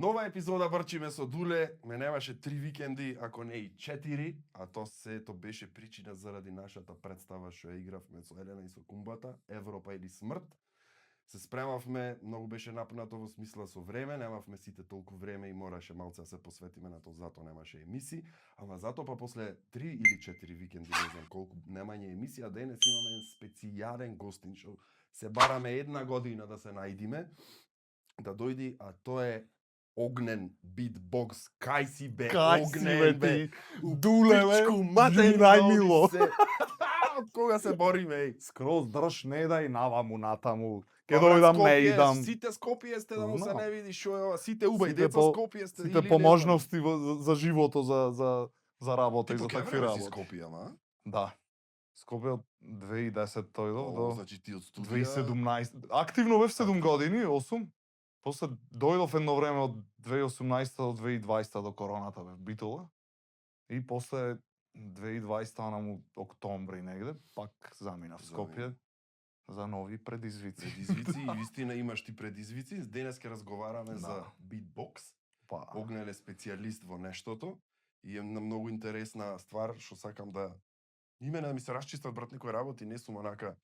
Нова епизода Врчиме со Дуле, ме немаше 3 викенди, ако не и 4, а то беше причина заради нашата представа што ја игравме со Елена и со Кумбата, Европа или смрт. Се спремавме, многу беше напнато во смисла со време, немавме сите толку време и мораше малце да се посветиме на тоа, затоа немаше емисии, ама затоа па после 3 или 4 викенди, не знам колку, немање емисија, денес имаме еден специјален гостин, што се бараме една година да се најдиме, да дојди, а тоа е Огнен битбокс. Кај си бе, Огнен бе, Дуле бе, матерно најмило. Од кога се бориме, еј? Скроз држ, не дај наваму натаму. Ке Па, брат, дојдам не Скопје, идам. Сите Скопје сте да му се Знам. не види шо е ова, сите убај Сите деца по- Скопје сте Сите или поможности за живото, за работа и за Ти такви покевраш си работи. Скопје, ама? Да. Скопје од 2010 тојдов до Значи ти од студија 2017. Активно бев 7 години, 8. После дојдов едно време од 2018 до 2020 до короната бев Битола. И после 2020 на октомври негде пак заминав Скопје за нови предизвици. предизвици и вистина имаш ти предизвици. Денес ќе разговараме Да. за битбокс. Па, Огнен е специјалист во нештото и е на многу интересна ствар што сакам да имена да ми се расчистат, брат, некои работи не сум онака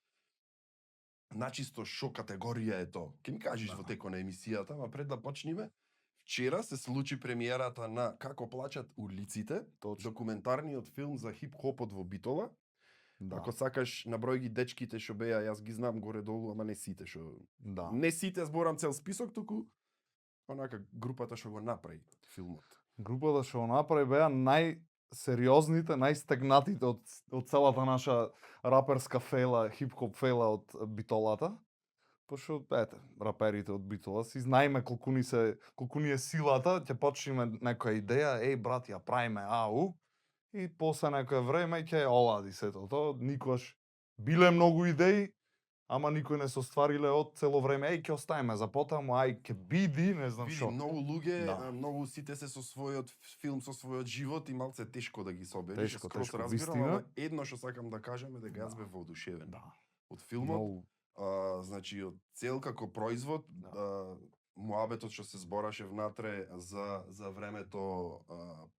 начисто шо категорија е тоа. Ке ми кажеш Да. во текот на емисијата, ама пред да почнеме, вчера се случи премиерата на Како плачат улиците, точно. документарниот филм за хип-хопот во Битола. Да. Ако сакаш, наброј ги дечките што беа, јас ги знам горе-долу, ама не сите што... Да. Не сите зборам цел список, туку онака групата што го направи филмот. Групата што го направи беа најсериозните, најстегнатите од целата наша раперска фела, хип-хоп фела од Битолата. Пошто, ете, раперите од Битола си знаеме колку ни е силата, ќе почнеме некоја идеја, еј брат, ја правиме ау, и после некое време ќе олади сето тоа. Никогаш биле многу идеи, ама никој не се оствариле од цело време. Еј, ќе оставиме за потаму, ај, ќе биди, не знам Види, што. многу луѓе, Да. многу сите се со својот филм, со својот живот и малце тешко да ги собериш. Тешко, скроз тешко, разбирам, вистина. ама едно што сакам да кажам е дека јас Да. бев воодушевен Да. од филмот. Многу. Значи, од цел како производ, Да. муабетот што се збораше внатре за времето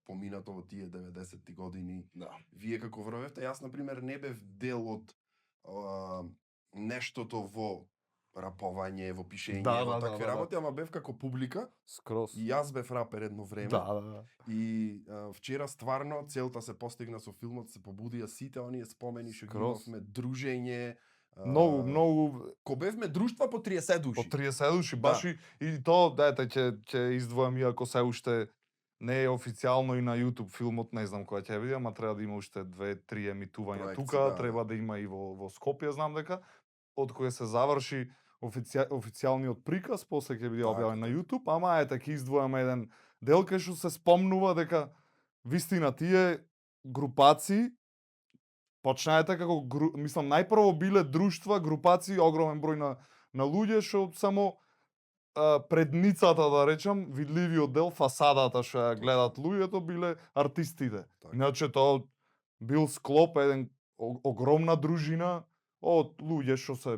поминато во тие 90-ти години. Да. Вие како врвевте, јас на пример не бев дел од нештото во рапованње, во пишење, Да, во да, такви да, да. работи, ама бев како публика. Скроз. И јас бев рапер едно време. Да. И вчера стварно целта се постигна со филмот, се побудија сите оние спомени што ги Скроз. имавме, дружење. Многу Ко бевме друштва по 30 души. по 30 души, Да. баш и тоа, дете, ќе издвојам, иако се уште не е официјално и на YouTube филмот, не знам кога ќе видам, ама треба да има уште 2-3 емитувања Проекции, тука, да. треба да има и во Скопје, знам дека, од кој се заврши официјалниот приказ, после ќе биде Така, објавен на така. YouTube, ама ете, ќе издвојаме еден дел кај што се спомнува дека вистина тие групаци почнаете како мислам најпрво биле друштва, групации, огромен број на луѓе што само предницата, да речам, видливиот дел, фасадата што ја гледат луѓето биле артистите. Така. Иначе тоа бил склоп еден огромна дружина од луѓе што се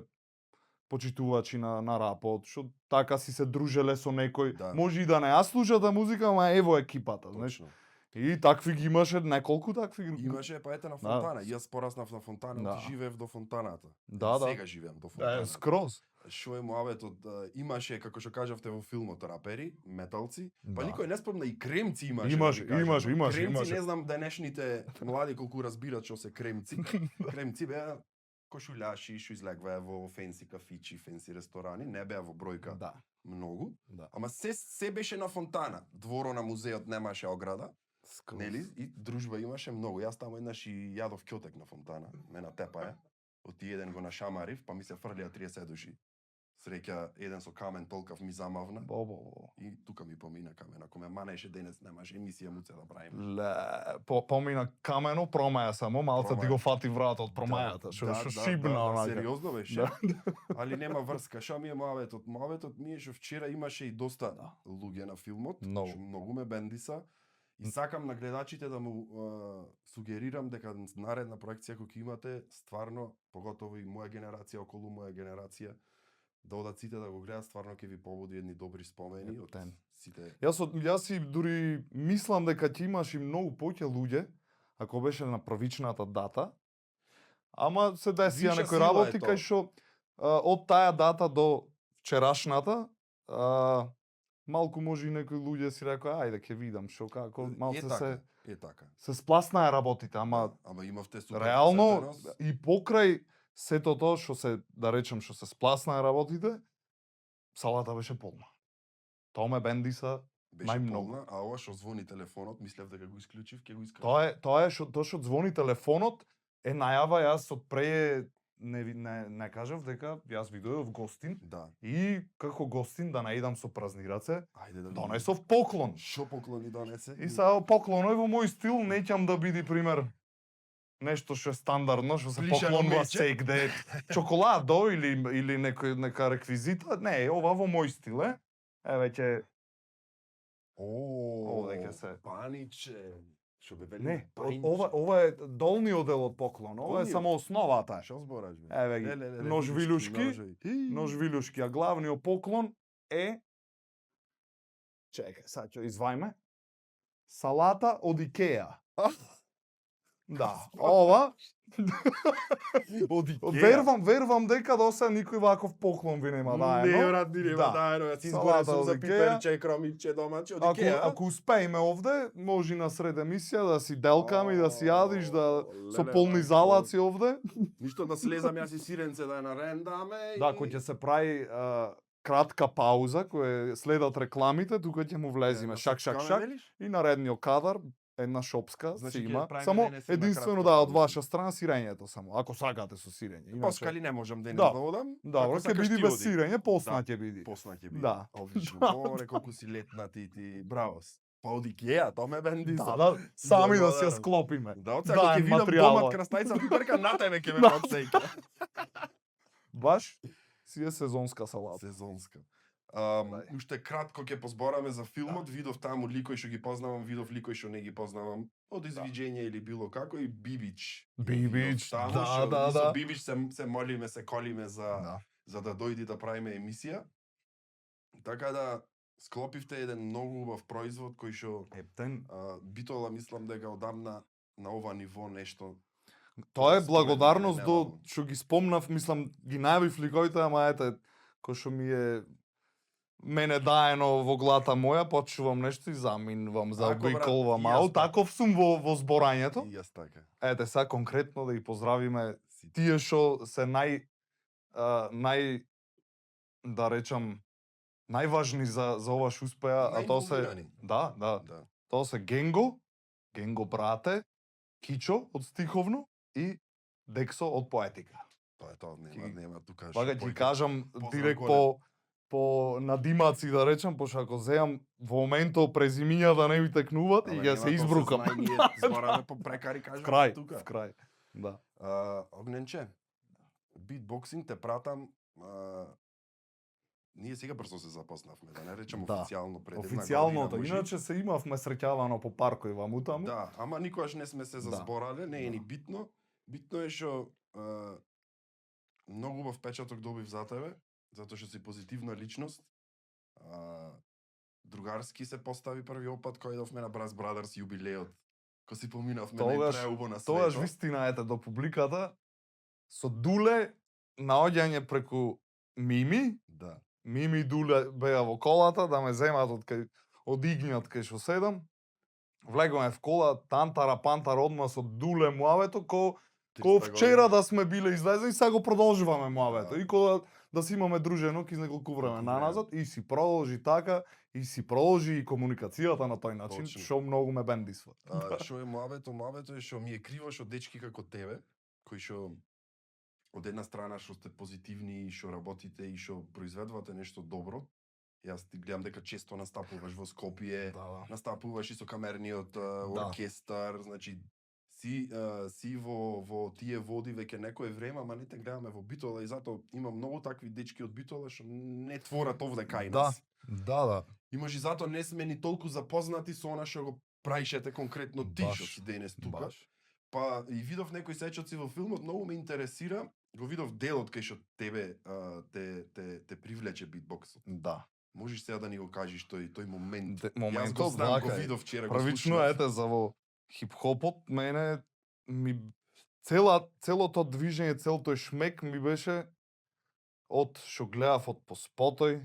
почитувачи на рапот, што така си се дружеле со некој. Да. Може и да не ја слушате музика, ама ево екипата, знаеш. Точно. И такви ги имаше неколку такви. Имаше па ете на Да. Фонтана. Јас пораснав на Фонтана, Да. живеев до Фонтаната. Да, да. Сега живеам до Фонтаната. Скроз. Шо е муабетот, имаше, како што кажавте во филмот, рапери, металци, па Да. никој не спомна и кремци имаше. Имаше, да ви кажам. имаше, Кремци, имаше. не знам денешните млади колку разбират што се кремци. Кремци беа кошуљаши што излегваа во фенси кафичи, фенси ресторани, не беа во бројка Да. многу, Да. ама се беше на Фонтана. Дворо на музеот немаше ограда, Скроз. нели? И дружба имаше многу. Јас таму еднаш и јадов ќотек на Фонтана, ме натепаја. Од тие еден го нашамарив, па ми се фрлија 30 души. Среќа еден со камен толкав ми замавна. Бобо. И тука ми помина камен. Ако ме манеше денес, немаше емисија муце да правим. Помина камено, промаја само, малце ти Промаја. го фати вратот, промајата, што шибна онака. Сериозно беше. Да. Али нема врска. Шо ми е муабетот? Муабетот ми е што вчера имаше и доста Да. луѓе на филмот, Многу. што многу ме бендиса. И сакам на гледачите да му сугерирам дека наредна проекција која ќе имате, стварно, поготово и моја генерација, околу моја генерација, да одат сите да го гледат, стварно ќе ви побуди едни добри спомени од Ептен. сите. Јас си дури мислам дека ќе имаш и многу поќе луѓе ако беше на првичната дата. Ама се десија Виша некои сила е работи тоа. кај што од таа дата до вчерашната малку може и некои луѓе си рекоа ајде ќе видам што како малку Е така. се спласнаа работите, ама Ама имавте супер реално посетеност. и покрај сето тоа што се да речем што се спласнаа работите, салата беше полна. Тоа ме бендиса Беше најмногу. полна, а ова што звони телефонот, мислев дека го исклучив, ќе го искажам. Тоа е што звони телефонот е најава, јас од пре не кажав дека јас ви дојдов гостин Да. и како гостин да не идам со празнираце, Ајде да видиме. донесов поклон. Што поклони донесе? И сега поклоној во мој стил неќам да биде пример нешто што е стандардно, што се Плишано поклонува мече. секде, чоколадо или нека реквизита, не, ова во мој стил е. Веќе овде ќе се паниче. Што бе вели? не, паинче. ова е долниот дел од поклон, ова е Долниот? само основата. Што збораш бе? Еве ги, нож вилушки, нож вилушки, а главниот поклон е чекај, сад ќе извајме. Салата од Икеа. Да, ова Од верувам дека до сега никој ваков поклон ви нема даено. Не, брат, ми нема Да. даено. Јас Салата изборен сум од за Икеа. пиперче, кромиче, домаче од Икеа. Ако успееме овде, може и на сред емисија да си делкам и да си јадиш, да со Леле, полни мајко. залаци овде. Ништо да слезам јас и сиренце да ја нарендаме. Да, кој ќе се прави кратка пауза, која следат рекламите, тука ќе му влезиме шак и наредниот кадар една шопска Значи, си ќе има. правиме Само денес една единствено кратка да од пауза. ваша страна сирењето само, ако сакате со сирење. Поскали не можам денес Да. да одам. Добро, Ако ќе сакаш биде ти без оди. сирење, посна Да. ќе биде. Посна ќе биде. Да. Одлично. Море колку си летна ти, браво. Па од Икеа, тоа ме бенди. Да, сами да си ја Благодарам. склопиме. Да, од сега ќе видам материјала. домат крастајца пиперка на тебе ќе ме Да. подсеќа. Баш си е сезонска салата. Сезонска. Дај. Уште кратко ќе позбораме за филмот, видов таму ликои што ги познавам, видов ликои што не ги познавам од извиđење или било како и Бибич. Бибич, Таму, да, што да, и со да. Бибич се молиме, се колиме за да дојди да правиме емисија. Така да склопивте еден многу убав производ кој што Ептен. Битола мислам дека одамна на ова ниво нешто. Тоа е Според благодарност мене до немало. што ги спомнав, мислам, ги најавив ликовите, ама ете, кој што ми е мене даено во глата моја, почувам нешто и заминувам, Тако, брат, заобиколвам и јас мало. така. Таков сум во зборањето. И јас така. Ете, сега конкретно да ги поздравиме Сите. тие што се нај да речам најважни за ова што успеа, а тоа се Најинволвирани. да, Да. тоа се Генго брате, Кичо од стиховно и Дексо од поетика. Тоа е тоа, нема тука. Пака што ќе појде. кажам Поздрав директ голем. по надимаци да речам, пошто ако земам во моментот презимиња да не ми текнуват и Абе, ја нема, се тоа избрукам. знае, ние збораме по прекари кажам Вкрај, тука. вкрај. Да. Огненче, битбоксинг те пратам. Ние сега брзо се запознавме, да не речем Да. официјално пред една Официјалното, година, може. иначе се имавме среќавано по паркови ваму таму. Да, ама никогаш не сме се зазборале, не е ни Да. битно. Битно е што многу убав печаток добив за тебе, затоа што си позитивна личност. Другарски се постави првиот пат кога идовме на Bras Brothers јубилеот. Кога си поминавме Тогаш- најпреубо на Тогаш светот. вистина ете до публиката со Дуле наоѓање преку Мими, Да. Мими и Дуле беа во колата да ме земат од игњот кај што седам. Влегуваме в кола, тантара пантар одма со Дуле муавето, ко 300 вчера години. да сме биле излезени, сега го продолжуваме муавето. Да. И кога да си имаме дружено ки неколку време наназад и си продолжи така и си продолжи и комуникацијата на тој начин, Точно. што многу ме бендисва. Што е муавето? Муавето е што ми е криво што дечки како тебе, кои што од една страна што сте позитивни и што работите и што произведувате нешто добро. Јас ти гледам дека често настапуваш во Скопје, Да. настапуваш и со камерниот оркестар, значи си во тие води веќе некое време, ама не те гледаме во Битола и затоа има многу такви дечки од Битола што не творат овде кај Да. нас. Да. Имаш и затоа не сме ни толку запознати со она што го праишете конкретно ти Баш, што си денес тука. Баш. Па и видов некои сечоци во филмот, многу ме интересира го видов делот кај што тебе те привлече битбоксот. Да. Можеш сега да ни го кажеш тој момент. Јас го Моментот, знам, го вака е. видов вчера, го Првично слушнав. ете за во хип-хопот мене ми целото движење, цел тој шмек ми беше од што гледав од по спотој,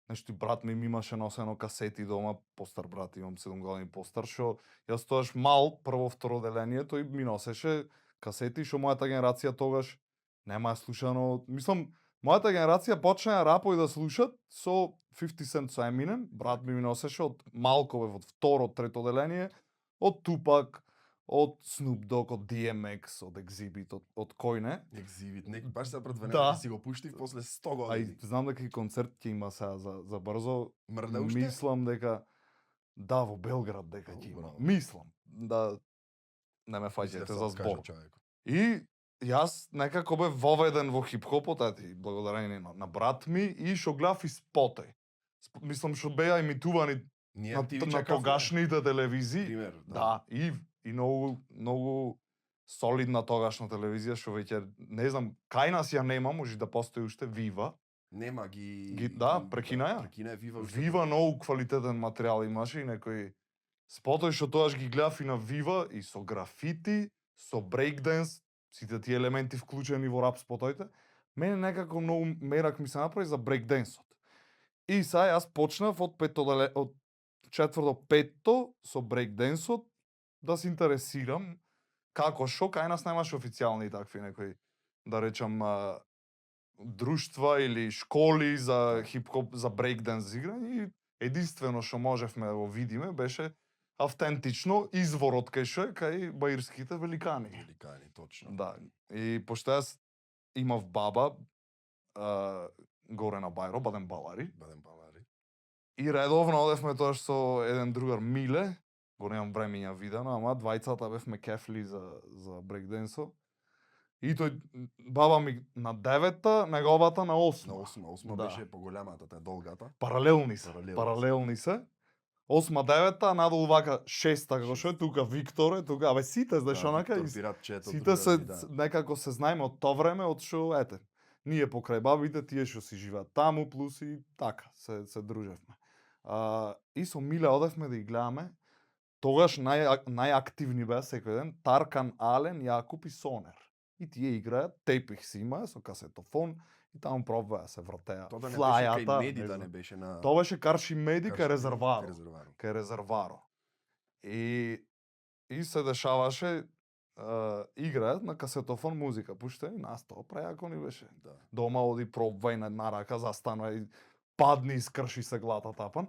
нешто и брат ми имаше носено касети дома, постар брат, имам 7 години постар, што јас тогаш мал, прво второ деление, тој ми носеше касети што мојата генерација тогаш нема слушано, мислам, мојата генерација почна рапој да слушат со 50 Cent со Eminem, брат ми носеше од малко бев, од второ, трето деление, од Tupac, од Snoop Dogg, од DMX, од Exhibit, од кој не. Exhibit, баш се пред Да. време си го пуштив после 100 А години. и знам дека и концерт ќе има сега за брзо. Мрда уште? Мислам дека да, во Белград дека ќе има. Браво. Мислам да не ме фаќате Мислев за сад кажа збор. човекот. И јас некако бев воведен во хип-хопот, ети, благодарение на брат ми и што гледав и спотој. Мислам што беа имитувани Ние на TV на чекавме, тогашните телевизии. пример, Да, и многу солидна тогашна телевизија што веќе не знам кај нас ја нема, може да постои уште Вива. Нема ги Да, прекина ја. Прекина е Вива. уште. Вива многу квалитетен материјал имаше и некои спотои што тогаш ги гледав и на Вива и со графити, со брейкденс, сите тие елементи вклучени во рап спотоите. Мене некако многу мерак ми се направи за брейкденсот. И сега јас почнав од од четврто, петто со брейкденсот да се интересирам како што кај нас немаше официјални такви некои, да речам, друштва или школи за хип-хоп, за брейкденс играње и единствено што можевме да го видиме беше автентично изворот кај што е кај баирските великани. Великани, точно. Да. И пошто јас имав баба горе на Бајро, Баден Балари, Баден Балари. и редовно одевме тоаш со еден другар Миле, го немам време ја видено, ама двајцата бевме кефли за брейкденсо. И тој баба ми на 9-та, неговата на 8. На 8 Да. беше поголемата, таа долгата. Паралелни се. Паралелни се. Паралелни се. 8, 9-та, надолу вака 6-та, како што е тука Виктор е, тука, абе сите, знаеш онака, и Пират чето. сите се некако се знаеме од тоа време, од што ете, ние покрај бабите, тие што си живеат таму, плюс и така, се дружевме. И со Миле одевме да ги гледаме, тогаш најактивни беа секој ден Таркан, Ален, Јакуп и Сонер. И тие играат, тейпих си имаа со касетофон и таму пробаа да се вртеа. Тоа да не беше Флајата, кај Меди, не да знам. не беше на Тоа беше Карши Меди кај Карши Резерваро. Резерваро. Кај Резерваро. И се дешаваше играат на касетофон музика, пушта и нас тоа преако ни беше. Да. Дома оди пробвај на една рака, застана и падни и скрши се глата тапан.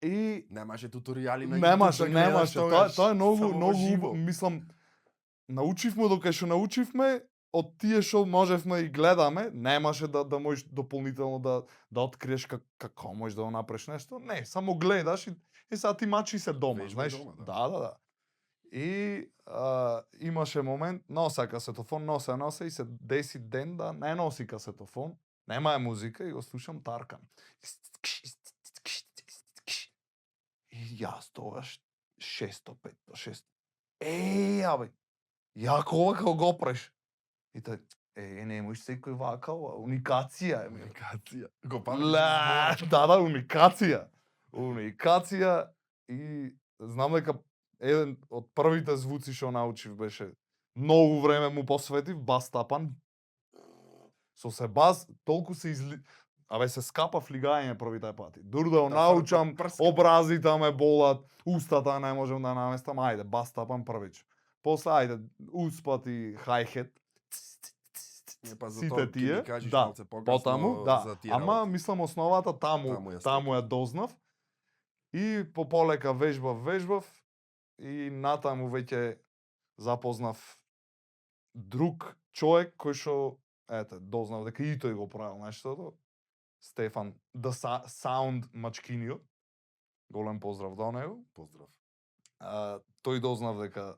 И Немаше туторијали на немаше, YouTube да гледаш немаше. тогаш, Тоа е многу, само во многу, живо. мислам, научивме докај што научивме, од тие што можевме и гледаме, немаше да можеш дополнително да откриеш како можеш да го направиш нешто. Не, само гледаш и сега ти мачи се дома, Вежбај знаеш? дома, да. Да. И имаше момент, носе касетофон, носе и се деси ден да не носи касетофон, нема е музика и го слушам Таркан. И јас тогаш 600, 500, 600. Абе, јако ова како го преш? И тој, не можеш секој вака, уникација е. Комуникација. Го памтиш Ла, зборот. да, уникација. Уникација и знам дека еден од првите звуци што научив беше многу време му посветив бас тапан. Со се бас толку се Абе се скапа флигање првите пати. Дур да го научам, прска. образите ме болат, устата не можам да наместам, ајде бас тапан првич. После ајде успат и хајхет. Па за Сите тоа ќе тие, ми кажеш да, малце покасно потаму, да. за тие Ама работи. мислам основата Таму ја таму ја дознав. И по полека вежбав и натаму веќе запознав друг човек кој што дознав дека и тој го правил нештото. Стефан The Sound Мачкинио. Голем поздрав до него. Поздрав. Тој дознав дека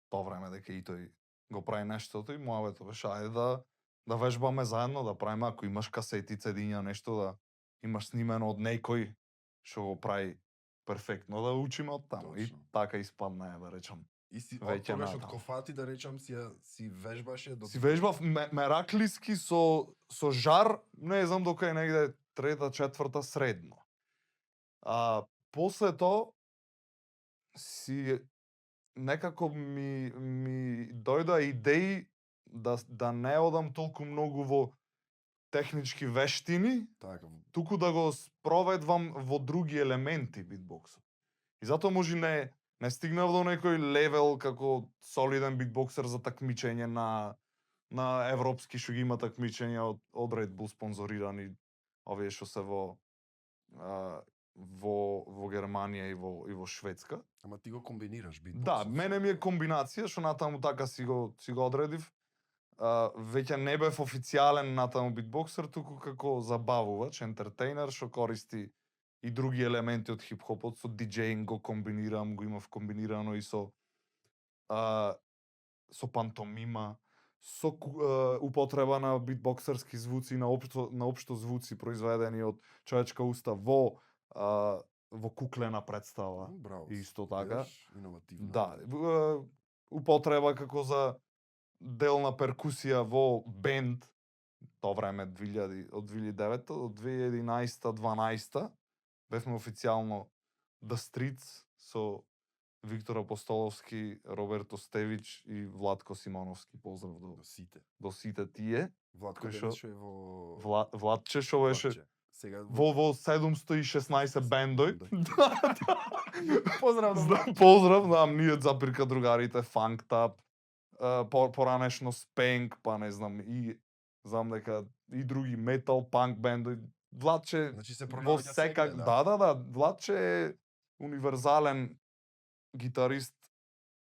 тоа време дека и тој го прави нештото и мојавето беше ајде да вежбаме заедно, да правиме, ако имаш касети, цедиња, нешто да имаш снимено од некој што го прави перфектно, да учиме од таму. И Точно. така испадна, да речам, И си Веќе тогаш од натаму. кофати да речам си вежбаше до Си вежбав мераклиски со жар, не знам дока е негде трета, четврта средно. После тоа си некако ми дојда идеи да не одам толку многу во технички вештини, така. туку да го спроведвам во други елементи битбоксот. И затоа може не стигнав до некој левел како солиден битбоксер за такмичење на европски што ги има такмичења од Red Bull спонзорирани, овие што се во Германија и во Шведска. Ама ти го комбинираш битбоксот. Да, мене ми е комбинација што натаму така си го одредив. Веќе не бев официјален натаму битбоксер, туку како забавувач, ентертејнер што користи и други елементи од хип-хопот, со диџеинг го комбинирам, го имав комбинирано и со пантомима, со употреба на битбоксерски звуци, на општо звуци произведени од човечка уста во куклена представа. Браво. Исто така. Иновативно. Да, употреба како за делна перкусија во бенд, тоа време од 2009 до 2011-12 бевме официјално The Streets со Виктор Апостоловски, Роберто Стевич и Владко Симоновски. Поздрав до сите тие. Владко беше во Владче што беше сега во 716 бендој. Поздрав. Поздрав, ние запирка другарите Funk Tap, поранешно Spank, па не знам, и знам дека и други метал, панк бендови. Владче Значи се во пронаоѓа секак, сегде, да, Владче е универзален гитарист,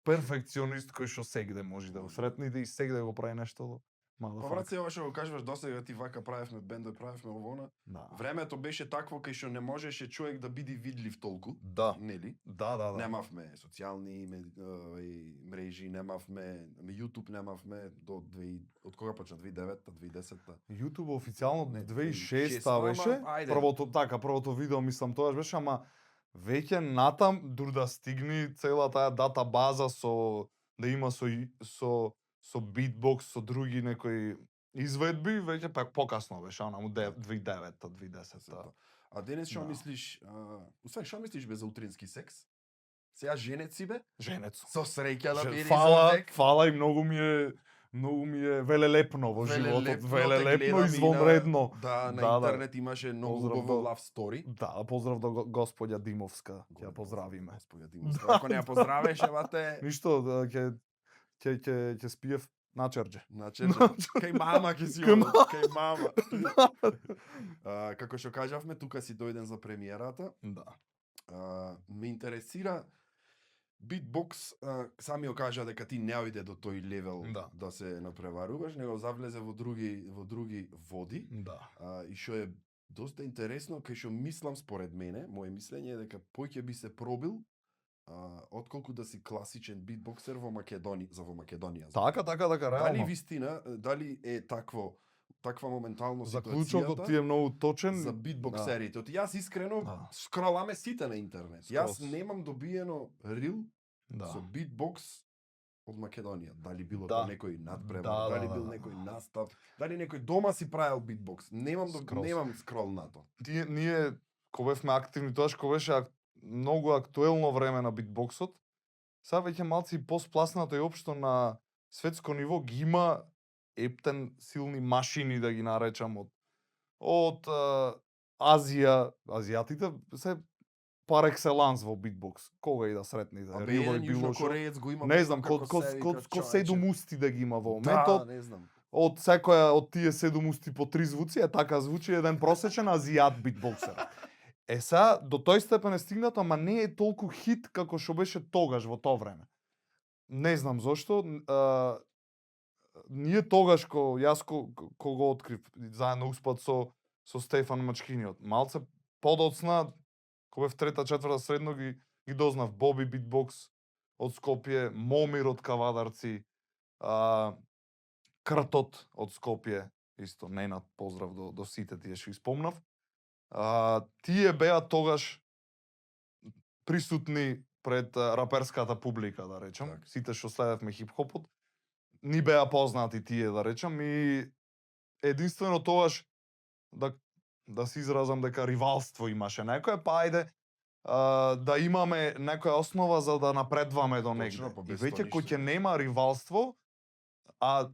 перфекционист кој што сегде може да го сретните и сегде го прави нешто. Па брат, се ова што го кажуваш, досега ти вака правевме бендој, правевме овона. Да. Времето беше такво кај што не можеше човек да биде видлив толку. Да. Нели? Да. Немавме социјални мрежи, немавме YouTube, немавме од кога почна 2009-та, 2010-та. YouTube официјално Не, 2006-та беше. Првото видео мислам тоа беше, ама веќе натам дур да стигни цела таа дата база да има со битбокс, со други некои изведби, веќе пак покасно беше, она 2009-та, 2010-та. А денес што мислиш, усвај што мислиш бе за утрински секс? Сега женец си бе? Женец. Со среќа да биде за век. Фала и многу ми е велелепно во животот, велелепно, извонредно. Да, на интернет имаше многу убаво love story. Да, поздрав до господја Димовска, ќе ја поздравиме. Господја Димовска, ако не ја поздравеше, бате. Ништо, ќе спиев на черџе. На черџе. Кај мама ќе си кај мама. Како што кажавме, тука си дојден за премиерата. Да. Ме интересира битбокс, сами го кажа дека ти не ојде до тој левел да се напреваруваш, него завлезе во други води. Да. И што е доста интересно, кај што мислам според мене, моје мислење е дека поќе би се пробил отколку да си класичен битбоксер во Македонија. Така, реално. Дали вистина, дали е таква моментално ситуацијата? Заклучокот ти е многу точен. За битбоксерите. Јас искрено скроламе сите на интернет. Јас немам добиено рил со битбокс од Македонија. Дали било тоа некој надпревар, дали бил некој настав, дали некој дома си правил битбокс. Немам скрол на тоа. Ние кога бевме активни тоа што беше многу актуелно време на битбоксот, сега веќе малци поспласнато и општо на светско ниво ги има ептен силни машини, да ги наречам, од Азија, азијатите се пар екселанс во битбокс. Кога и да сретните? Рило и било кореец го има. Не знам, ко 7 усти да ги има во моментот. Да, не знам. Од секоја од тие 7 усти по 3 звуци, така звучи еден просечен азијат битбоксер. Сега до тој степен е стигнато, ама не е толку хит како што беше тогаш во тоа време. Не знам зошто. Ние тогаш кога го открив заедно успат со Стефан Мачкиниот. Малце подоцна, кога бев трета, четврта средно ги дознав Боби битбокс од Скопје, Момир од Кавадарци, Кртот од Скопје, исто Ненад, поздрав до сите тие што испомнав. Тие беа тогаш присутни пред раперската публика, да речем. Така. Сите што следевме хип-хопот, ни беа познати тие, да речем, и единствено тогаш да се изразам дека ривалство имаше некое, па ајде да имаме некоја основа за да напредваме до Точно, негде. па И без веќе тоа кој ништо ќе не. нема ривалство, а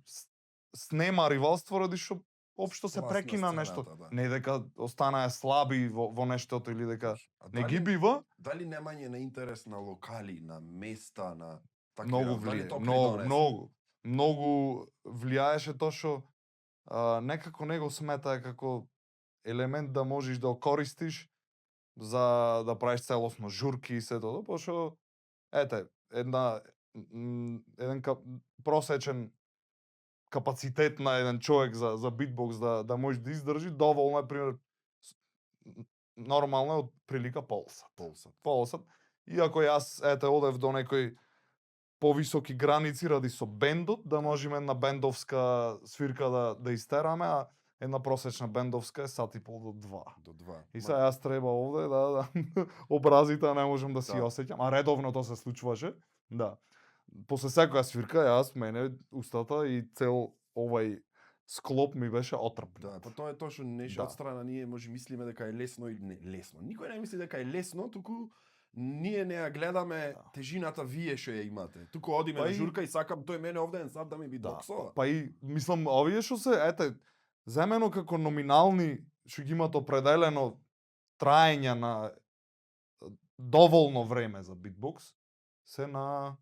снема ривалство ради што општо се Власт на прекина нешто. страната, да. Не дека останаа слаби во нештото или дека А не ги дали- бива, Дали немање на интерес на локали, на места, на такви многу работи, дали влијае, тоа многу, придонесе? многу влијаеше тоа што некако него смета како елемент да можеш да го користиш за да правиш целосно журки и се тоа, пошто ете, еден просечен капацитет на еден човек за битбокс да може да издржи, доволно е, пример, нормално е од прилика полсат. Полсат. Иако јас, ете, одев до некој повисоки граници ради со бендот, да можеме една бендовска свирка да истераме, а една просечна бендовска е сат и пол до 2. До 2. И сега јас треба овде да образите не можам да си Да. осеќам, а редовно тоа се случуваше. Да. После секоја свирка јас мене устата и цел овај склоп ми беше отрпнат. Да, па тоа е тоа што нешто Да. од страна ние може мислиме дека е лесно или не лесно. Никој не мисли дека е лесно, туку ние не ја гледаме Да. тежината вие што ја имате. Туку одиме Па на и- журка и сакам тој мене овде еден сат да ми би Да, боксова. па и мислам овие што се ете земено како номинални што ги имаат определено траење на доволно време за битбокс се на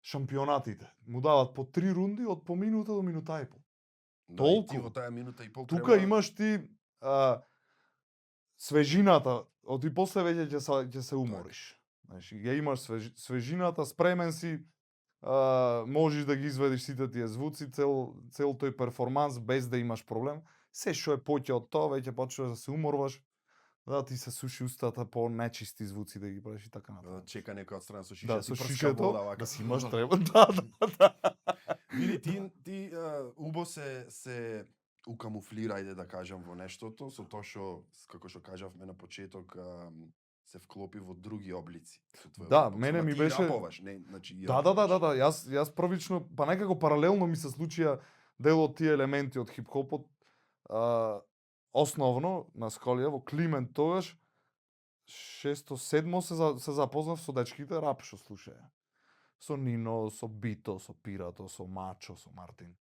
шампионатите. Му дават по 3 рунди од по минута до минута и пол. Да, и ти толку. во таа минута и пол Тука имаш ти свежината, од и после веќе ќе се умориш. Значи, ја имаш свежината, спремен си, можеш да ги изведиш сите тие звуци, цел тој перформанс без да имаш проблем. Се што е поќе од тоа, веќе почнеш да се уморваш, да ти се суши устата по нечисти звуци да ги правиш и така натаму. чека некој од страна со шиша, Да, ти со прска шишето, вода, вака. да си имаш треба. Да. Види, ти убо се укамуфлира, ајде да кажам, во нештото, со тоа што, како што кажавме на почеток, се вклопи во други облици. Со твојот Да, битбокс. мене Ама ми ти беше- рапуваш, не, значи и Да. Јас првично, па некако паралелно ми се случија дел од тие елементи од хип-хопот. Основно на Сколија во Климент тогаш 6-7 се запознав со дечките рап што слушаја. Со Нино, со Бито, со Пирато, со Мачо, со Мартин.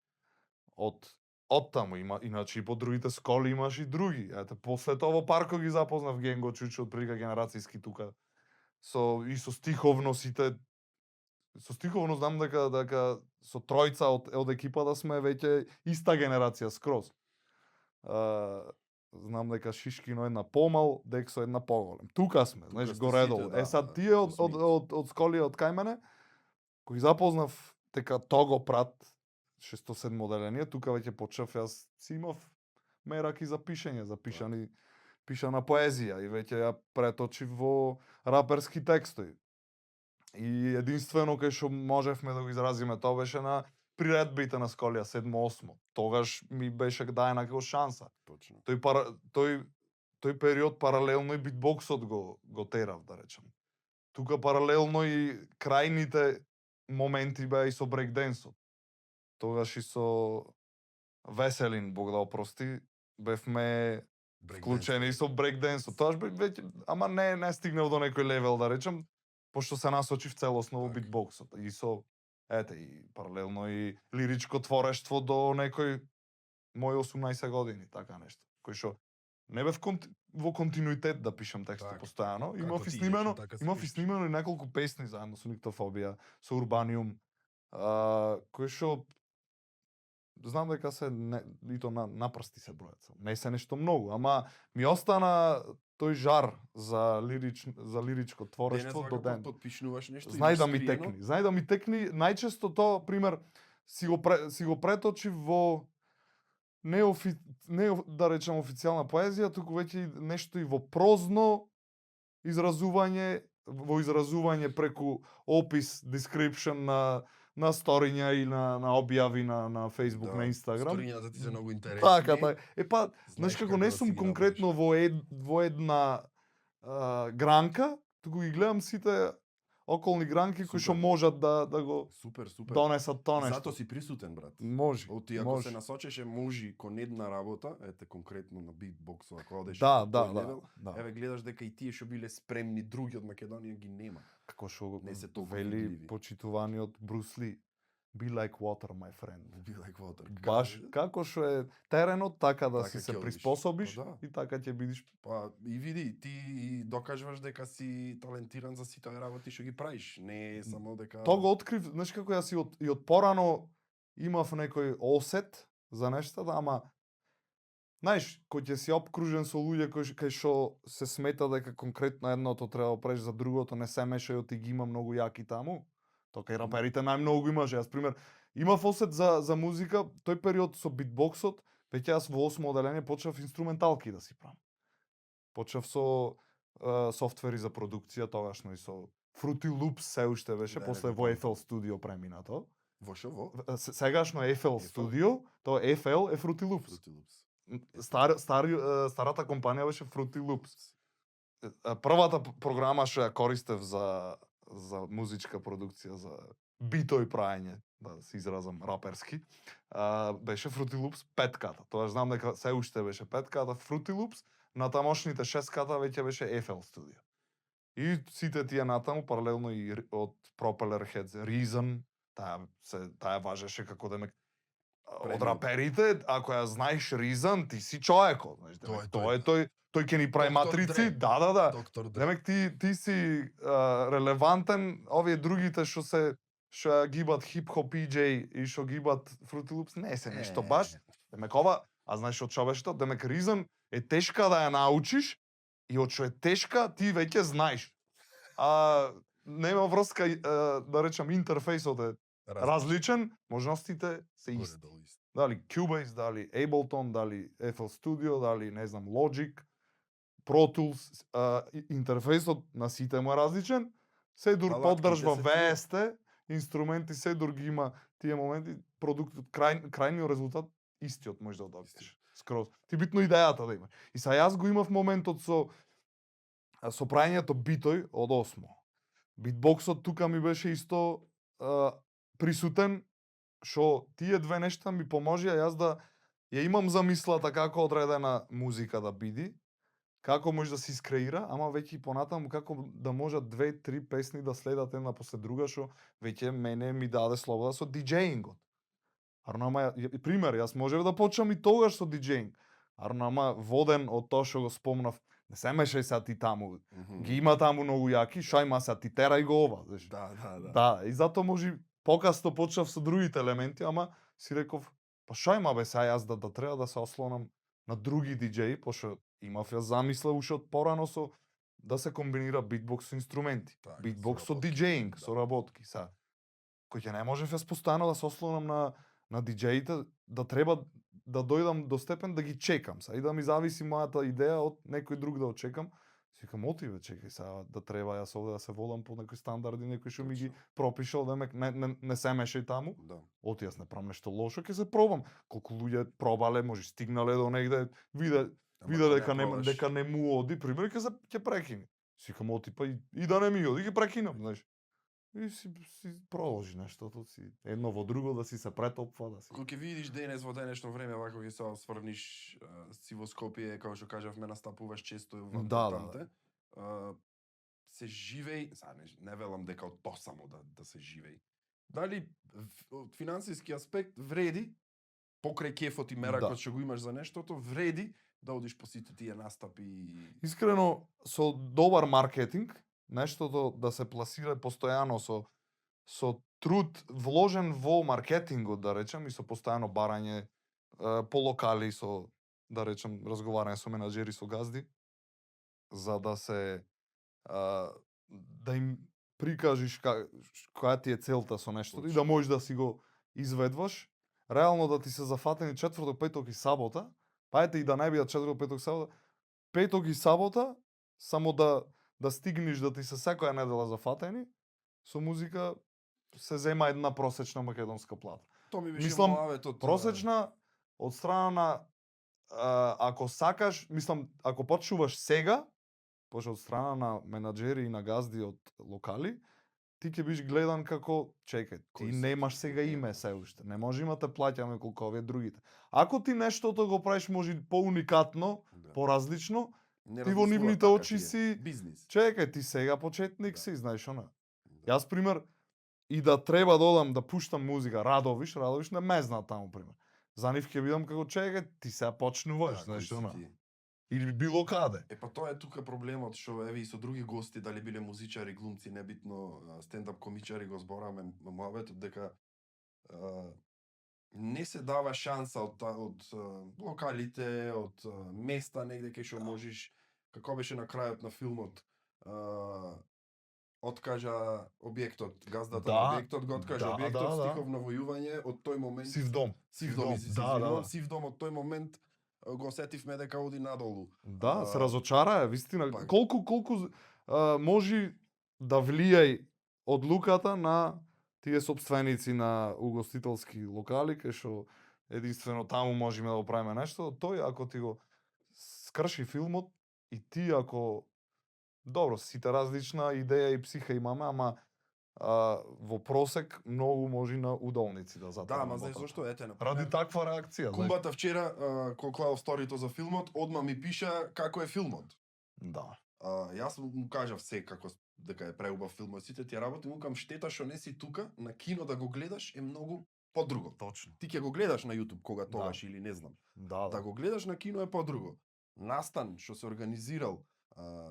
Од таму има, иначе и по другите сколи имаш и други. Ете, после тоа во Парко ги запознав Генго Чучо од прилика генерацијски тука. Со стиховно сите. Со стиховно знам дека со тројца од екипата сме веќе иста генерација скроз. Знам дека Шишкино една помал, Дексо една поголем. Тука сме, знаеш, сте горедол. сите, да, Сад да, тие од осмици. од Сколија, од кај мене, кој запознав дека Того прат 607 оделение, тука веќе почнав, јас си имав мерак и за пишење, за пишана поезија и веќе ја преточив во раперски текстови. И единствено кај што можевме да го изразиме тоа беше на приредбите на Сколија 7-8. Тогаш ми беше даена како шанса. Точно. Тој период паралелно и битбоксот го терав, да речем. Тука паралелно и крајните моменти беа и со брейкденсот. Тогаш и со Веселин, Бог да опрости, бевме вклучени и со брейкденсот. Тоаш веќе, ама не стигнав до некој левел, да речем, пошто се насочив целосно во Така. битбоксот. И со, и паралелно и лиричко творештво до некој мој 18 години, така нешто. Кој што не бев во континуитет да пишам тексти Така, постојано. како Имав и ти снимено, идеш, така си имав и пишеш. снимено и неколку песни заедно со Никтофобија, со Урбаниум, кој што знам дека се и то на прсти се бројат. Не се нешто многу, ама ми остана тој жар за лиричко творештво до ден. Потпишнуваш нешто. Знај да ми текни, најчесто тоа, пример, си го преточив во не да речем официјална поезија, туку веќе нешто и во прозно изразување преку опис, description на сториња и на објави на Facebook, на Instagram. Сторињата ти се многу интересни. Така. Знаеш Знаеш како како не да сум си ги конкретно во една гранка, туку ги гледам сите околни гранки кои што Супер. можат да го Супер, супер. донесат тоа нешто. Зато си присутен, брат. Може. Оти ако може. се насочеше можи кон една работа, ете конкретно на битбоксот, ако одеш Да, на да, тој да, левел, да. еве гледаш дека и тие што биле спремни други од Македонија ги нема. Како што Не се толку вели видливи. почитуваниот Брус Ли. Be like water, my friend. Be like water. Баш како што е теренот, така да Така си се ќе одиш. приспособиш Па да. и така ќе бидиш. Па и види, ти докажуваш дека си талентиран за сите работи што ги правиш, не е само дека Тоа го открив, знаеш како јас и од порано имав некој осет за нештата, ама знаеш, кој ќе си опкружен со луѓе кај што се смета дека конкретно едното треба да правиш за другото, не се мешај, ти ги има многу јаки таму. Тоа кај раперите најмногу го имаше. Јас пример имав осет за музика, тој период со битбоксот, веќе јас во 8 оделение почнав инструменталки да си правам. Почнав со софтвери за продукција, тогашно и со Fruity Loops се уште беше, Да, после да, во да. FL Studio преминато. во што во? Сегашно FL Studio, тоа FL е Fruity Loops. Fruity Loops. Старата компанија беше Fruity Loops. Првата програма што ја користев за музичка продукција, за битој праење, да се изразам раперски, беше Fruity Loops 5-ката. Тоа знам дека се уште беше 5-ката Fruity Loops, на тамошните 6-ката веќе беше FL Studio. И сите тие натаму паралелно и од Propeller Heads, Reason, таа важеше како демек од Премиум. раперите, ако ја знаеш Reason, ти си човекот, знаеш, демек, Тоа е тој ќе ни прави Доктор матрици, Дре. да. Доктор Дре. Демек ти си релевантен, овие другите што ја гибат хип-хоп EJ и што гибат Fruity Loops, не се нешто баш. Демек ова, а знаеш од што беше тоа? Демек Reason е тешка да ја научиш и од што е тешка ти веќе знаеш. Нема врска, да речам, интерфејсот е различен, можностите се исти. Горе-долу исти. Дали Cubase, дали Ableton, дали FL Studio, дали не знам Logic, Pro Tools, интерфејсот на сите му е различен. Седур Алатките поддржва се тие. VST, инструменти седур ги има тие моменти, продуктот крајниот резултат истиот може да добиеш. Скроз. Ти битно идејата да имаш. И са јас го имав моментот со праењето битој од 8. Битбоксот тука ми беше исто присутен, што тие две нешта ми поможија јас да ја имам замислата како одредена музика да биде, како може да се искреира, ама веќе и понатаму како да можат 2-3 песни да следат една после друга, што веќе мене ми даде слобода со диџеингот. Арнама, пример, јас можев да почнам и тогаш со диџеинг. Арнама, воден од тоа што го спомнав, не се мешај сега ти таму, ги има таму многу јаки, шајма сега ти терај го ова, знаеш. Да. Да, и затоа може покасно почнав со другите елементи, ама си реков, па шајма бе сега јас да треба да се ослонам на други диџеи, пошто имав ја замисла уште од порано со да се комбинира битбокс со инструменти, Така, битбокс со со работки, диџеинг, да. со работки, сега. Кој ќе не можев јас постојано да се ослонам на диџеите, да треба да дојдам до степен да ги чекам сега и да ми зависи мојата идеја од некој друг да очекам. Си викам, оти бе, чекај сега да треба јас овде да се водам по некои стандарди, некој што ми ги пропишал, демек не се мешај таму. Да. Оти јас не правам нешто лошо, ќе се пробам. Колку луѓе пробале, може стигнале до негде, виде дека не му оди, пример ќе прекини. Си викам, оти па и да не ми оди, ќе прекинам, знаеш. И си продолжи нештото си, едно во друго да си се претопва, да си. Кога ќе видиш денес во денешно време, вако ќе се осврниш, си во Скопје, како што кажавме, настапуваш често во Антанте. Се живеј, не велам дека од тоа само да се живеј. Дали од финансиски аспект вреди, покрај кефот и меракот што го имаш за нештото, вреди да одиш по сите тие настапи? Искрено, со добар маркетинг, нештото да се пласира постојано со труд вложен во маркетингот, да речем, и со постојано барање по локали, со, да речем, разговарање со менаџери, со газди, за да се да им прикажиш која ти е целта со нештото и да можеш да си го изведваш, реално да ти се зафатени четврток, петок и сабота, па ете и да не бидат четврток, петок, сабота, петок и сабота, само да стигнеш да ти се секоја недела зафатени, со музика се зема една просечна македонска плата. Тоа ми беше Мислам, муаветот. Просечна од страна на ако сакаш, ако почнуваш сега, пошто од страна на менаџери и на газди од локали, ти ќе биш гледан како чекај, ти Кој си немаш ти? сега име Немаш. се уште. Не може има те плаќаме колку овие другите. Ако ти нештото го правиш може поуникатно, Да. поразлично, Не ти во размислува нивните така очи тие. си Бизнис. чекај, ти сега почетник Да. си, знаеш она. Да. Јас пример и да треба да одам да пуштам музика, Радовиш не ме знаат таму пример. За нив ќе бидам како чекај, ти сега почнуваш, Да, знаеш кој си она. ти? Или било каде. Е па тоа е тука проблемот што еве и со други гости дали биле музичари, глумци, небитно, стендап комичари го збораваме муабетот дека не се дава шанса од локалите, од места негде кај што можеш, како беше на крајот на филмот, откажа објектот, газдата на Да, објектот го откажа да, објектот, да, да. стихов на војување, од тој момент Сив дом. Сив дом, да. Сив дом од тој момент го сетивме дека оди надолу. Да, се разочараа, вистина. па- Колку може да влијај одлуката на тие сопственици на угостителски локали, кај што единствено таму можеме да го правиме нешто, тој ако ти го скрши филмот и ти ако добро, сите различна идеја и психа имаме, ама во просек многу може на удолници да затвора. Да, ама знаеш зошто ете на Ради таква реакција, знаеш. Кумбата вчера кога клал сторито за филмот, одма ми пиша како е филмот. Да. Јас му кажав се како дека е преубав филмот, сите тие работи, му кажам штета што не си тука на кино да го гледаш е многу подруго. Точно. Ти ќе го гледаш на YouTube кога тогаш или не знам. Да, Да го гледаш на кино е подруго. Настан што се организирал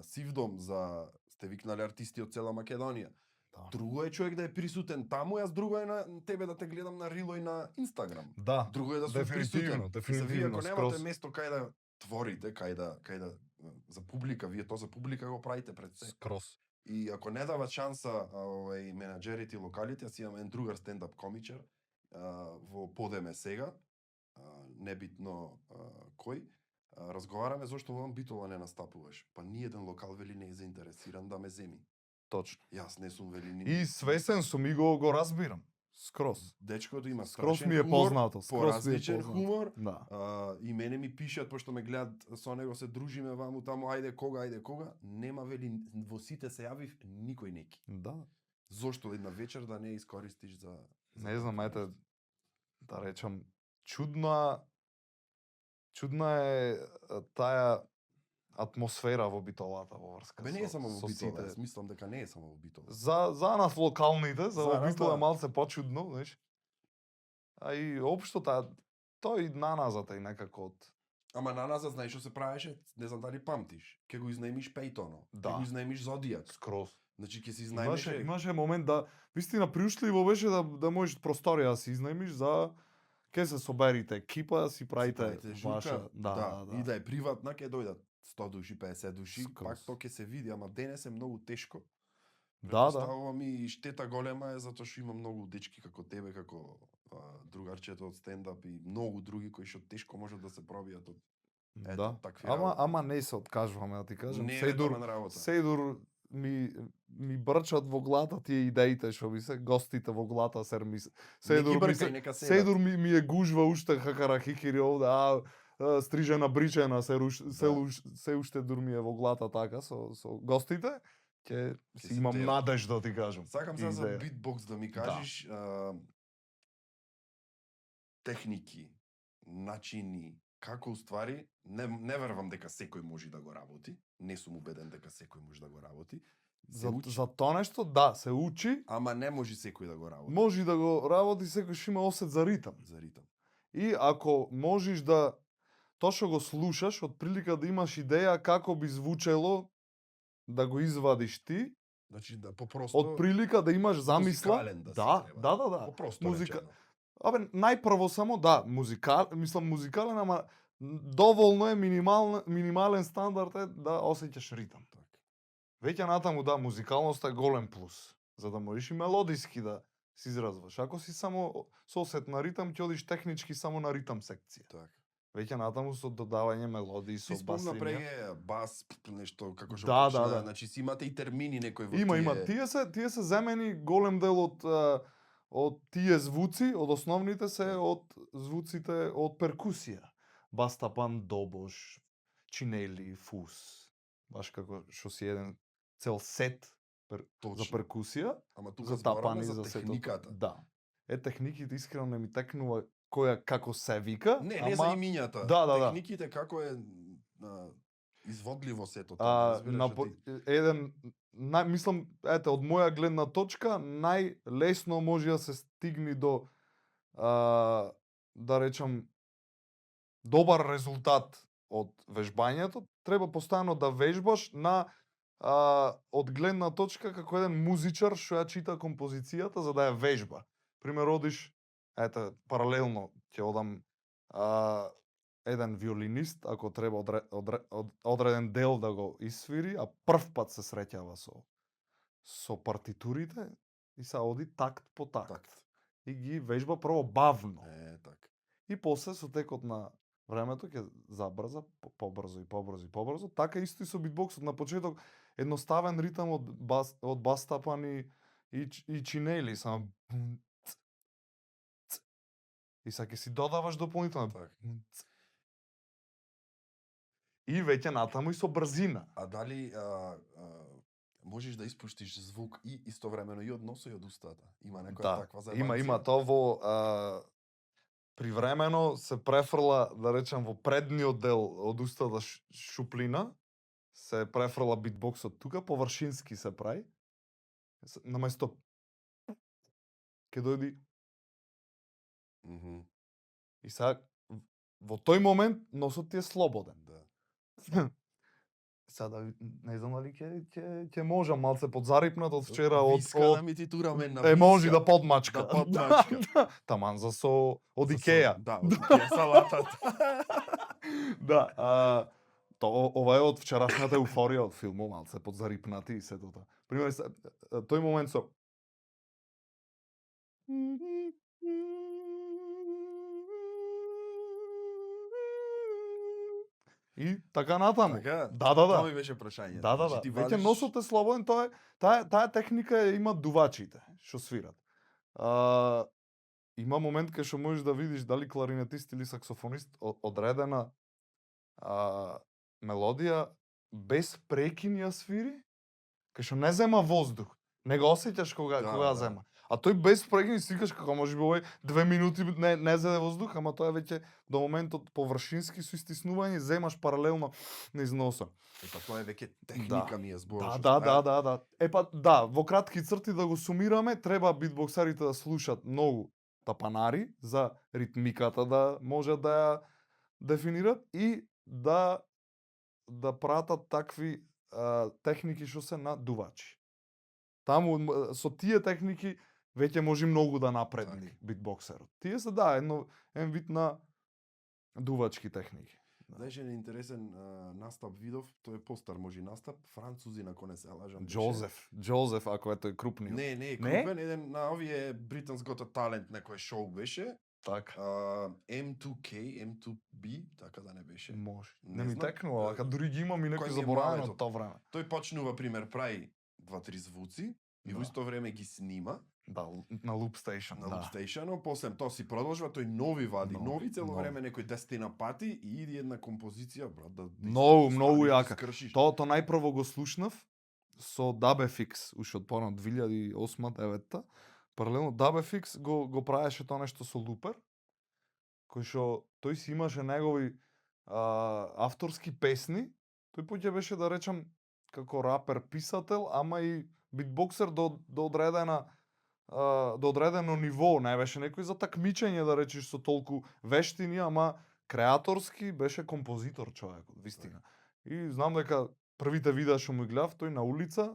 Сив дом за сте викнале артисти од цела Македонија. Да. Друго е човек да е присутен таму, јас друго е на тебе да те гледам на Рило и на Инстаграм. Да. Друго е да сум присутен. Дефинитивно, Вие ако немате скроз. место кај да творите, кај да за публика, вие тоа за публика го правите пред се. Скроз. И ако не дават шанса менаџерите и локалите, јас имам еден другар стендап комичар во Подеме сега, небитно кој, разговараме зошто во Битола не настапуваш. Па ни еден локал вели не е заинтересиран да ме земи. Точно. Јас не сум вели ни. И свесен сум и го разбирам. Скроз. Дечкото има Скроз страшен ми е хумор, познато. Скроз ми е поразличен познато. хумор. Да. И мене ми пишат, пошто ме гледат со него, се дружиме ваму таму, ајде кога, нема вели, во сите се јавив, никој неки. Да. Зошто една вечер да не искористиш за Не знам, ете, да речам, чудна е таа атмосфера во Битолата во врска Бе не е само во со Битола, сите. јас мислам дека не е само во Битола. За нас локалните, за За нас, Битола да. е малце почудно, знаеш. А и општо тој наназад е некако од Ама на назад знаеш што се правеше, не знам дали памтиш. Ќе го изнаемиш Пејтоно, Да. ќе го изнаемиш Зодијак. скроз. Значи ќе се изнаемеше. Имаше момент да вистина приуштливо беше да можеш просторија да си изнаемиш за ке се соберите екипа, си правите журка, ваша, да. И да е приватна, ќе дојдат 100 души, 50 души, Скроз. пак тоа ќе се види, ама денес е многу тешко. Да. Претпоставувам и штета голема е затоа што има многу дечки како тебе, како другарчето од стендап и многу други кои што тешко можат да се пробијат од ето, Да. такви Ама работи. ама не се откажуваме, да ти кажам. Не е Седур ретовен работа. Седур ми брчат во глата тие идеите што ми се гостите во глата сер ми Не ги Седур ми бркај, се нека седат. Седур ми е гужва уште хакарахикири овде, стрижена бричена се уште дур ми е во глата така со гостите. Ќе Ќе си си имам тел. надежда да ти кажам. Сакам сега за идеја. битбокс да ми кажеш техники, начини, како уствари, не верувам дека секој може да го работи, не сум убеден дека секој може да го работи. Се учи, За тоа нешто, да, се учи, ама не може секој да го работи може да го работи секој што има осет за ритам. за ритам. И ако можеш да тоа што го слушаш, од прилика да имаш идеја како би звучело да го извадиш ти, Значи да попросто од прилика да имаш замисла, музикален да си да, треба. да. Попросто Музика- речено. Абе, најпрво само да, музикален, ама доволно е минимален стандард е да осеќаш ритам. Така. Веќе натаму да, музикалноста е голем плюс, за да можеш и мелодиски да се изразваш. Ако си само со осет на ритам, ќе одиш технички само на ритам секција. Така. Веќе натаму со додавање мелодии, Ти со бас спомна линија. преге бас, нешто како што Да, почна, да. значи си имате и термини некои во Има. тие. Тие се земени голем дел од тие звуци, од основните се од звуците од перкусија. Бастапан, добош, чинели, фус. Баш како што си еден цел сет Точно. за перкусија, Ама тука за збораме тапани, за сето. техниката. Да. Техниките искрено не ми текнува која како се вика, Не за имињата. Да. Техниките како е изводливо сето тоа, разбираш ти. Мислам, од моја гледна точка, најлесно може да се стигне до да речам добар резултат од вежбањето. Треба постојано да вежбаш на од гледна точка како еден музичар што ја чита композицијата за да ја вежба. Пример, одиш, паралелно ќе одам еден виолинист, ако треба одреден дел да го исвири, а прв пат се среќава со партитурите и се оди такт по такт. И ги вежба прво бавно. Така. И после со текот на времето ќе забрза побрзо. Така исто и со битбоксот. На почеток едноставен ритам од бас тапани и чинели, само и сега ќе си додаваш дополнително. Така. И веќе натаму и со брзина. А дали можеш да испуштиш звук и истовремено и од носот и од устата? Има некоја таква заебанција? Има тоа во привремено се префрла, да речем, во предниот дел од устата шуплина, се префрла битбоксот тука, површински се прави. Наместо ќе дојди. И сега во тој момент носот ти е слободен. Да. Сега не знам дали ќе можам малце подзарипнат од вчера Виска да ми ти тураме на виска. Може да подмачка. Да подмачка. Таман за од Икеа. Да, од Икеа салатата. Да, ова е од вчерашната еуфорија од филмот, малце подзарипнати и сето тоа. Пример, тој момент со и така натаму. Така? Да. Тоа ми беше прашање. Да. Веќе носот е слободен, таа техника ја имат дувачите што свират. Има момент кај што можеш да видиш дали кларинетист или саксофонист одредена мелодија без прекин ја свири, кај што не зема воздух. Не го осеќаш кога ја зема. А тој без прекин си викаш како може би овој 2 минути не зеде воздух, ама тоа веќе до моментот површински со истиснување земаш паралелно низ носа. Тоа е веќе техника ми е зборуваш. Да. Во кратки црти да го сумираме, треба битбоксерите да слушат многу тапанари за ритмиката да можат да ја дефинират и да пратат такви техники што се на дувачи. Таму со тие техники веќе може многу да напредни битбоксерот. Тие се еден вид на дувачки техники. Знаеш, е интересен настап видов, тој е постар може настап, французи на коне се лажам. Джозеф, ако е тој крупни. Не е крупен, еден на овие Britain's Got Talent некој шоу беше. Така. M2K, M2B, така да не беше. Може. Не ми текнува, ака дури ги имам и некој заборавен од тоа време. Тој почнува пример прави 2-3 звуци и во исто време ги снима. Да, на loop station. На loop station, после тоа си продолжува, тој нови вади, нови цело време некој 10 пати и иди една композиција, брат, да многу јака. Тоа најпрво го слушнав со DubFX, уште од порано 2008-2009. Паралелно DubFX го правеше тоа нешто со лупер, кој што тој си имаше негови авторски песни, тој поќе беше да речам како рапер, писател, ама и битбоксер до одредено ниво, не беше некој за такмичење да речеш со толку вештини, ама креаторски беше композитор човекот, вистина. И знам дека првите видеа што му гледав, тој на улица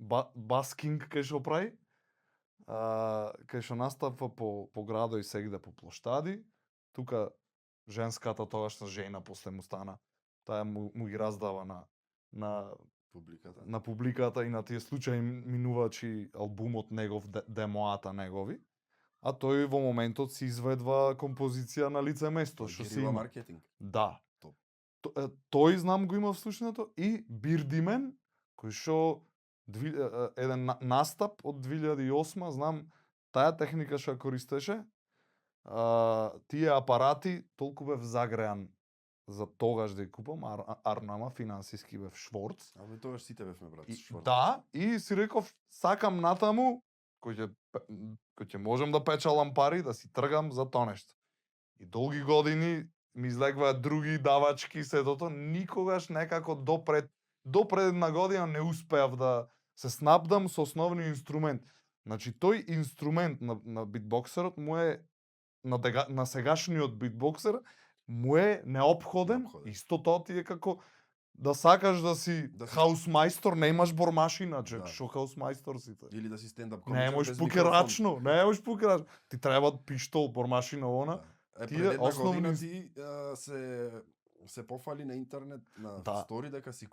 баскинг кај што прави, кај што настапва по градо и сегде по плоштади. Тука женската тогашна жена после му стана, таа му ги раздава на публиката и на тие случаи минувачи албумот негов, демоата негови, а тој во моментот си изведва композиција на лице место, што си има маркетинг. Да. Тој знам го има вслушното и Бирдимен, кој што еден настап од 2008, знам таа техника што ја користеше, тие апарати толку бев загреан за тогаш да ја купам, Арнама финансиски бев шворц. Ама тогаш сите бевме брат, шворц. Да, и си реков сакам натаму кој ќе можам да печалам пари, да си тргам за тоа нешто. И долги години ми излегваат други давачки, сетото, никогаш некако до пред една година не успеав да се снабдам со основниот инструмент. Значи тој инструмент на битбоксерот му е на сегашниот битбоксер му е неопходен. Исто тоа ти е како да сакаш да си хаусмајстор, не имаш бормашина, што хаусмајстор си ти? Или да си стендап комичар Не можеш без пукерачно, не можеш пукерачно. Ти треба пиштол, бормашина, она. Пред една година ти се пофали на интернет, на стори дека си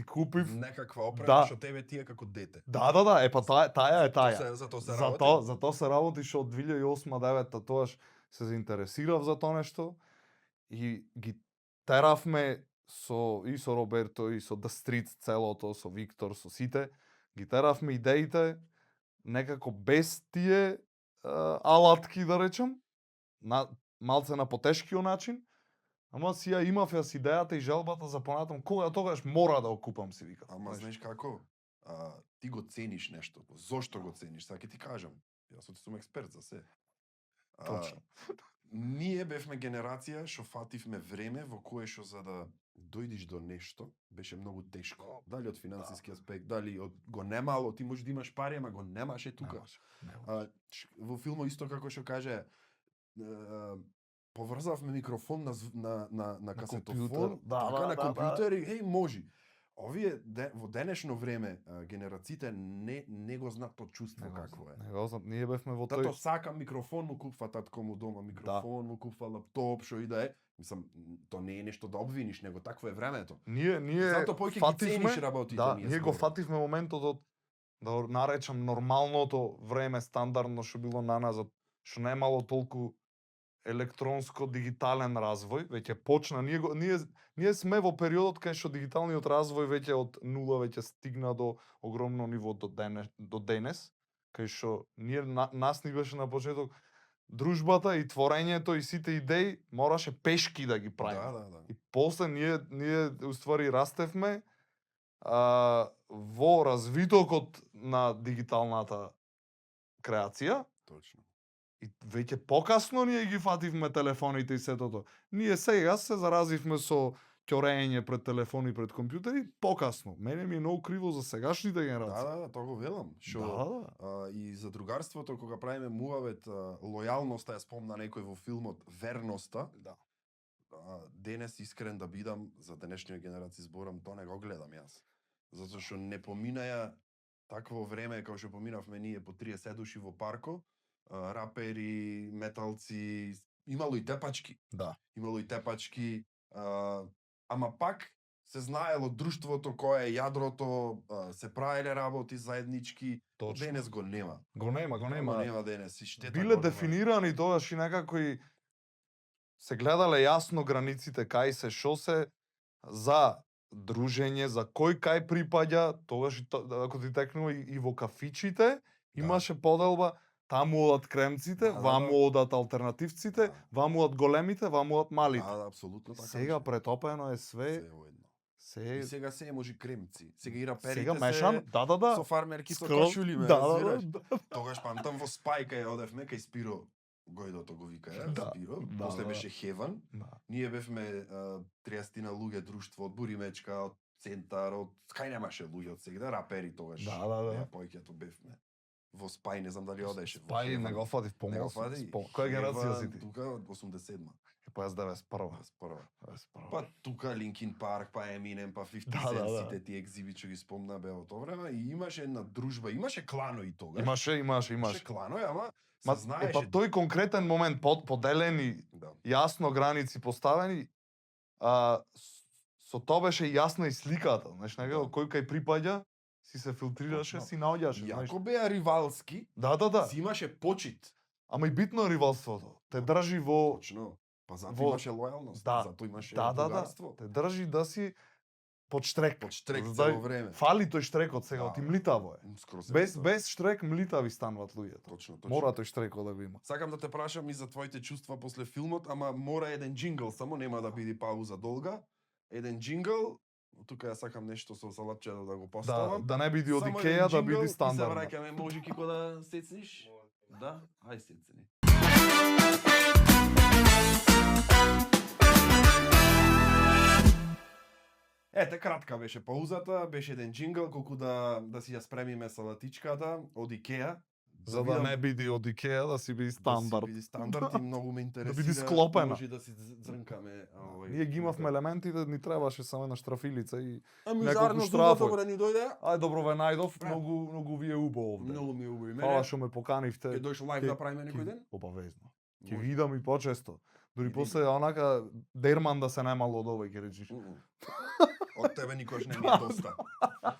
купив некаква опрема што тебе ти е како дете. Да, таа е таа. За тоа се работи. За тоа се работи што од 2008-2009 тоаш се заинтересирав за тоа нешто и ги теравме со Роберто и со The Street целото, со Виктор, со сите, ги теравме идеите некако без тие алатки да речам, малце на потешкиот начин, ама си ја имав јас идејата и желбата за понатам, кога тогаш мора да окупам, си викав. Ама знаеш како? Ти го цениш нешто. Зошто го цениш? Сега ќе ти кажам. Јас сум експерт за се. Точно. Ние бевме генерација што фативме време во кое што за да дојдиш до нешто беше многу тешко. Дали од финансиски аспект, дали од го немало, ти можеш да имаш пари, ама го немаше тука. Во филмот исто како што каже, поврзавме микрофон на касетофон, така на компјутер и можи. Овие во денешно време генерациите не го знаат тоа чувство какво е. Не го знаат, ние бевме во тој. Тато сака микрофон, му купува татко му дома микрофон, му купува лаптоп, што и да е. Мислам, тоа не е нешто да обвиниш, него такво е времето. Ние зато поќе ги цениш работите. Да, ние го фативме моментот од да наречам нормалното време стандардно што било на назад, што немало толку електронско дигитален развој, веќе почна, ние сме во периодот кај што дигиталниот развој веќе од нула веќе стигна до огромно ниво до денес, кај што нас ни беше на почеток дружбата и творењето и сите идеи мораше пешки да ги правиме. Да. И после ние уствари растевме во развитокот на дигиталната креација. Точно. И веќе покасно ние ги фативме телефоните и сетото. Ние сега се заразивме со ќорење пред телефони и пред компјутери покасно. Мене ми е многу криво за сегашните генерации. Да, тоа го велам. И за другарството кога правиме муавет, лојалноста ја спомна некој во филмот, верноста. Да. Денес искрен да бидам, за денешниот генерација зборам, тоа не го гледам јас. Затоа што не поминаја такво време како што поминавме ние по 30 души во парко, рапери, металци, имало и тепачки. Да. Имало и тепачки, ама пак се знаело друштвото кое е јадрото, се правеле работи заеднички. Точно. Денес го нема. Го нема. Нема денес и штета. Биле дефинирани тогаш и некако и се гледале јасно границите кај се, шо се за дружење, за кој кај припаѓа, тогаш ако ти текнува и во кафичите, имаше поделба. Таму одат кремците, ваму одат алтернативците, ваму одат големите, ваму одат малите. Да, апсолутно така. Сега претопено е све. И сега се може кремци. Сега и раперите сега мешан, да. Со фармерки со кашули, ме разбираш. Тогаш памтам во Спајка одевме кај Спиро Гојдото го викаја, Спиро. После беше Хеван. Ние бевме 30 луѓе друштво од Буримечка, од Центар, од кај немаше луѓе од сега, рапери тогаш. Да. Повеќето бевме. Во Спај, не знам дали одеше. Спај не го фатив помост. Која генерација си ти? Тука од 87-ма. Па јас 91-ва. Па тука Линкин Парк, па Еминем, па 50 Cent, сите тие екзибити што ги спомна беа од тоа време и имаше една дружба, имаше кланои тогаш. Имаше. Имаше кланои, ама се знаеше. Па тој конкретен момент поделени, јасно граници поставени, со тоа беше јасна и сликата, знаеш, некако кој кај припаѓа си се филтрираше, си наоѓаше. Јако беа ривалски, си имаше почит. Ама и битно ривалството. Те држи во... Точно. Па затоа имаше лојалност, затоа имаше другарство. Те држи да си под штрек. Под штрек Знај, цело време. Фали тој штрекот сега, Да, ти млитаво е. Скоро се Без млитаво. без штрек млитави стануваат луѓето. Точно. Мора тој штрекот да го има. Сакам да те прашам и за твоите чувства после филмот, ама мора еден джингл само, нема да биде пауза долга. Еден джингл, тука ја сакам нешто со салатчето да го поставам. Да не биде од Само Икеа, еден да джингл биде и се стандардно. враќаме, може Кико да сецниш? Да, ај сецни. Ете, кратка беше паузата, беше еден джингл, колку да си ја спремиме салатичката од Икеа. За да не биде од Икеа, да си биде стандард. Да си биде стандард и многу ме интересира. биде склопена. Може да си зрнкаме. Ние ги имавме елементите, ни требаше само една штрафилица и Ами неколку заедно штрафови. зубото да ни дојде. ај добро ве најдов, Бра. многу ви е убаво овде. Многу ми е убаво. Фала што ме поканивте. Ќе дојш лайв Ќе- да правиме некој ден? Обавезно. Ќе Може. видам и почесто. Дури Види. после онака дерман да се немало од овој ќе речиш. Од тебе никош не ми е доста.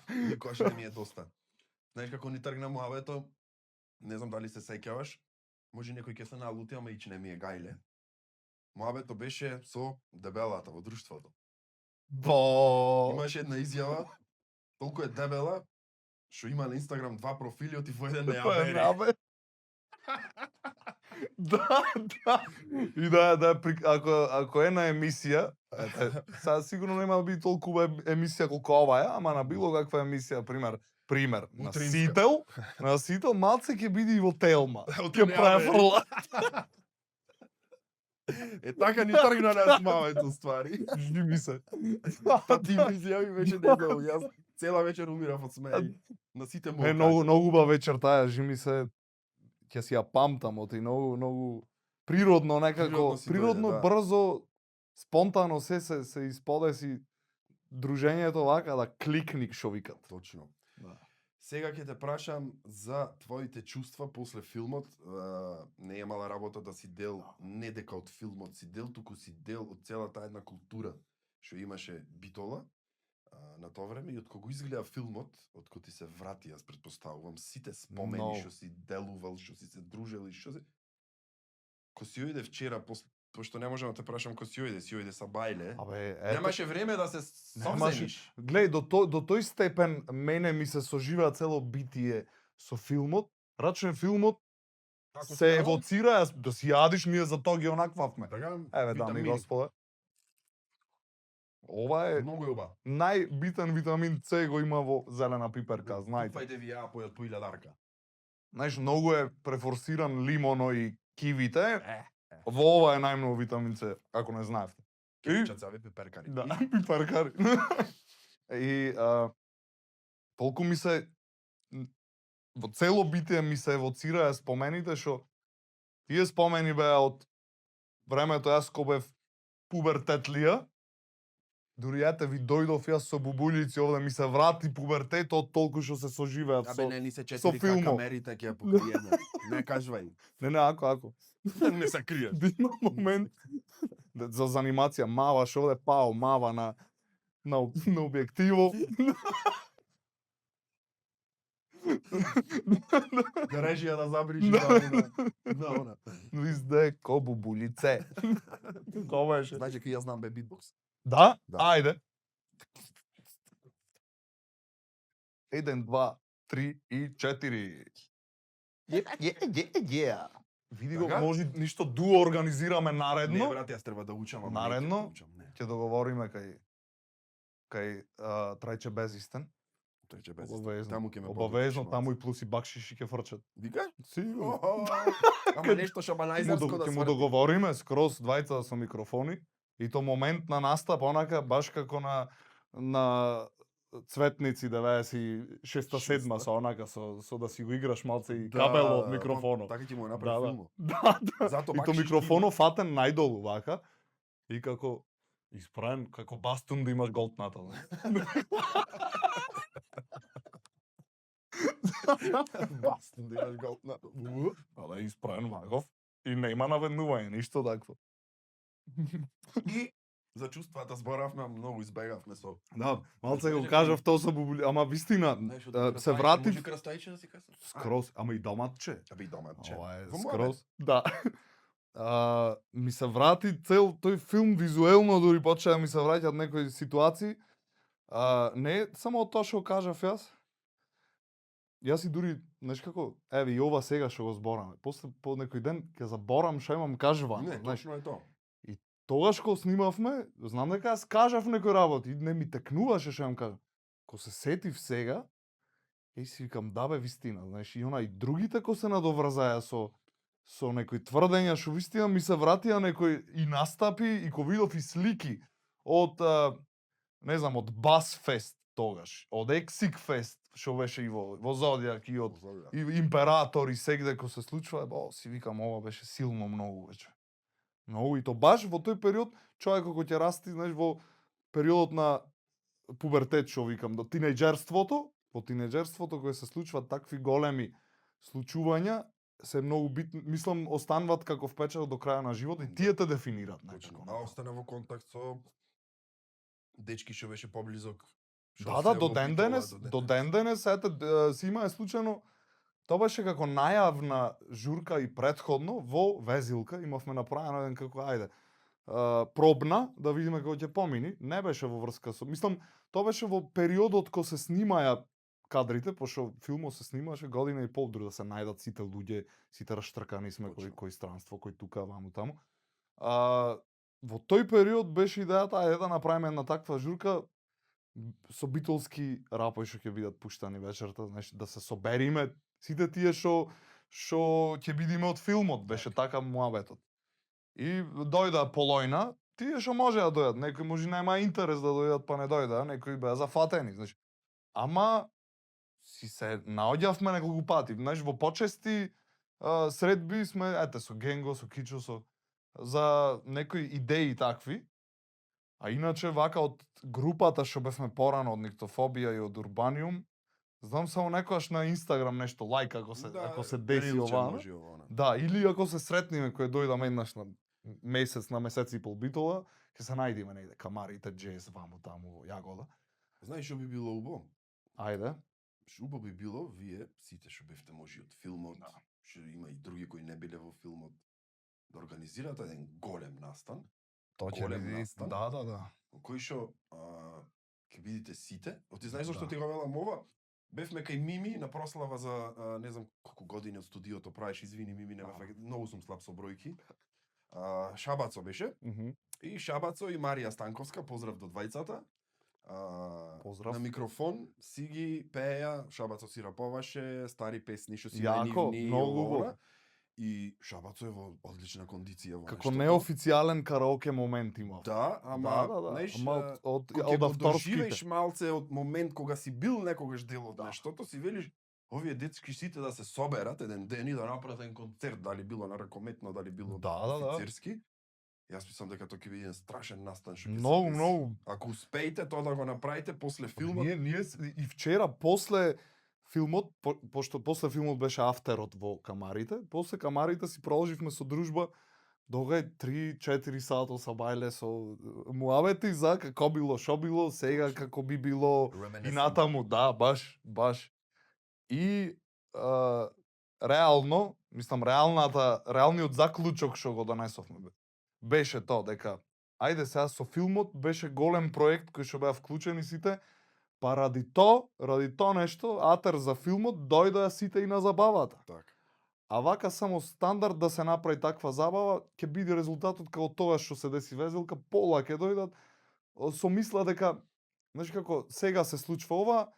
Никош не ми е доста. Знаеш како ни тргна муавето, не знам дали се сеќаваш, може некој ќе се налути, ама ич не ми е гајле. Муавето беше со дебелата во друштвото. Бо. Имаше една изјава, толку е дебела, што има на Инстаграм 2 профили, оти во еден не ја бери. Абе. Да. И ако е на емисија, сега сигурно нема да биде толку емисија колку ова е, ама на било каква емисија, пример, на Утринска. Сител, малце ќе биде и во Телма. Оти Ќе не ја прави бери. фрла. Е така ни тргна на смавето ствари. Жди ми се. Та ти ми изјави беше не знам, јас цела вечер умирав од смеј. На сите му. Е, многу убава вечер таа, жи ми се, ќе си ја памтам, оти многу природно некако, Природно си природно, дојде, да. брзо, спонтано се исподеси дружењето вака да кликник што викат. Точно. Да. Сега ќе те прашам за твоите чувства после филмот. Не е мала работа да си дел, не дека од филмот си дел, туку си дел од целата една култура што имаше Битола на тоа време и од кога изгледа филмот, од кога ти се врати, јас претпоставувам, сите спомени Многу. што си делувал, што си се дружел и што се... Ко си ојде вчера, пошто не можам да те прашам ко си ојде са бајле. Абе, ете, Немаше време да се Немаше. совземиш. гледај, до тој степен мене ми се соживаа цело битие со филмот. Рачен филмот Како се става? евоцира, да си јадиш, ние за тоа ги онаквавме. Така, Еве, дами и витамини. господа. Ова е Многу е уба. најбитен витамин С го има во зелена пиперка, знаете. Купајте ви ја по 1000 Знаеш, многу е префорсиран лимоно и кивите. Во ова е најмногу витамин С, ако не знаевте. Кевичацаве пеперкари. Да, пиперкари. И толку ми се во цело битие ми се евоцираа спомените што тие спомени беа од времето јас кога бев пубертетлија. Дури ете ви дојдов јас со бубулици овде, ми се врати пубертетот толку што се соживеат Абе со... не ни се со 4К филмот. камерите ќе ја покриеме. Не кажувај. Не, ако. Не се криеш. Има момент за занимација, маваш овде, пао, мава на објективо. Да режија да забрижи на она. Визде ко бубулице. Ко беше? Знаеш дека јас знам бе битбокс. Да? Да. Ајде. 1, 2, 3 и 4. Види го, Така? може ништо дуо организираме Не наредно. брат, јас треба да учам, ама Наредно? не ќе да учам, не. Ќе договориме кај Трајче Безистен. Тој ќе без. Обавезно. Таму ќе ме Обавезно, подготвиш таму малце. и плюс и бакшиши ќе фрчат. Викаш? Сигурно. Ама нешто шабанајзарско да Ќе му сврти. договориме скроз двајца со микрофони и то момент на настап онака баш како на Цветници 96-7 со онака со да си го играш малце и кабело од микрофонот. Така ќе му Да, направи да. филмот. Да. Зато И то бакшиш микрофонот фатен најдолу вака и како исправен како бастун да имаш голтната. Бастун да имаш гол на. Да исправен ваков и нема наведнување, ништо такво. И за чувствата зборавме, многу избегавме со. Да, малце го Може кажав тоа со бубули, ама вистина, Знаеш, од се крастајче, вратив Може крастајче да си кажам? скроз, ама и доматче. Аби доматче. Ова е Во моје. скроз. Да. Ми се врати цел тој филм визуелно, дури почеа да ми се враќаат некои ситуации. Не само од тоа што го кажав јас. Јас и дури, знаеш како, еве и ова сега што го збораме. После по некој ден ќе заборам што имам кажувано, Не, знаеш. точно е тоа. Тогаш кога снимавме, знам дека јас кажав некои работи, не ми текнуваше што јам кажам. Ко се сетив сега, си викам, да бе, вистина, знаеш, и и другите ко се надоврзаја со некои тврдења што вистина ми се вратија некои и настапи и ко видов и слики од не знам, од Бас Фест тогаш, од Ексик Фест што беше и во Зодиак и од и Император и сегде ко се случува, си викам ова беше силно многу веќе. Многу и то баш во тој период човек кога ќе расти, знаеш, во периодот на пубертет, што викам, до тинејџерството, во тинејџерството кога се случваат такви големи случувања, се многу битни, мислам, остануваат како впечаток до краја на животот и тие те дефинираат некако. А остана во контакт со дечки што беше поблизок. Да, до ден денес, ете, си имае случајно, тоа беше како најавна журка и предходно во Везилка, имавме направено еден како, ајде, пробна, да видиме како ќе помини, не беше во врска со, мислам, тоа беше во периодот кога се снимаја кадрите, пошто филмот се снимаше година и пол дури да се најдат сите луѓе, сите раштркани сме кој странство, кој тука, ваму таму. Во тој период беше идејата, ајде да направиме една таква журка со битолски рапои што ќе бидат пуштани вечерта, знаеш, да се собериме сите тие што ќе бидеме од филмот, беше така муабетот. И дојда полојна, тие што може да дојдат, некои може нема интерес да дојдат па не дојда, некои беа зафатени, знаеш. Ама си се наоѓавме неколку пати, знаеш, во почести средби сме, ете, со Генго, со Кичо, за некои идеи такви. А иначе вака од групата што бевме порано од Никтофобија и од Урбаниум, знам само некогаш на Инстаграм нешто лајк ако се деси ова. Да, или ако се сретниме кој дојдаме еднаш на месец и пол Битола, ќе се најдеме негде камарите, джез, ваму таму, Јагода. Знаеш што би било убаво? Ајде. Убаво би било вие сите што бевте може од филмот, што има и други кои не биле во филмот, да организирате еден голем настан. Голем настан. Да. Кој што ќе бидите сите. Ти знаеш зашто ти го велам ова? Бевме кај Мими на прослава за не знам колку години од студиото правиш, извини Мими, не бев, многу сум слаб со бројки. Шабацо беше. И Шабацо и Марија Станковска, поздрав до двајцата. Поздрав. На микрофон си ги пеја, Шабацо си раповаше, стари песни што си најнивни. Многу. И Шабацо е во одлична кондиција во како неофицијален караоке момент има. Да, ама знаеш, од авторските авторските малце од момент кога си бил некогаш дел од нештото, си велиш овие дечки сите да се соберат еден ден и да направат еден концерт, дали било на ракометно, дали било офицерски. Јас мислам дека тоа ќе биде еден страшен настан што ќе се многу. Ако успеете тоа да го направите после филмот. Ние и вчера после филмот, пошто после филмот беше афтерот во камарите, после камарите си продолживме со дружба догај 3-4 сато са бајле со муабети за како било, шо било, сега како би било и натаму, да, баш. И реално, мислам реалниот заклучок што го донесовме беше тоа дека ајде сега со филмот беше голем проект кој што беа вклучени сите. Па ради тоа нешто, атер за филмот, дојдоа сите и на забавата. Так. А вака само стандард да се направи таква забава, ќе биде резултатот како тоа што се деси Везилка, пола ќе дојдат, со мисла дека, знаеш како, сега се случва ова,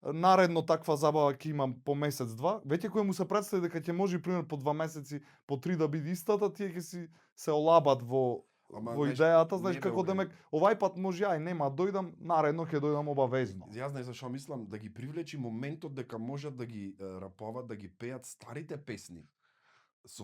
наредно таква забава ќе имам по месец-два, веќе кој му се представи дека ќе може пример по 2 месеци, по 3 да биде истата, тие ќе си се олабат во идејата, знаеш како демек, овај пат може ја и нема дојдам, наредно ќе дојдам обавезно. Јас знаеш зашо мислам да ги привлечи моментот дека можат да ги рапуват, да ги пеат старите песни. Со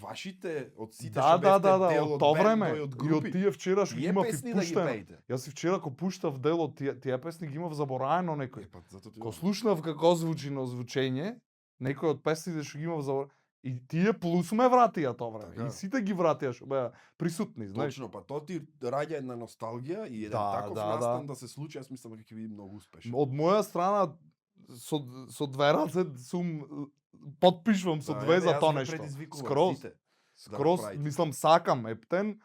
вашите од сите што бевте дел од време и од групи. И од тие вчера што ги имав и пуштено. Да, јас и вчера ко пуштав дел од тие песни ги имав забораено некој. Ко слушнав како звучи на озвучење, некој од песните што ги имав забораено. И тие плюс ме вратија тоа време. Така. И сите ги вратија што беа присутни, знаеш. Точно, па тоа ти раѓа една носталгија и еден таков настан да се случи, јас мислам дека ќе биде многу успешен. Од моја страна со две раце сум потпишувам со две за тоа нешто. Скроз, мислам сакам ептен,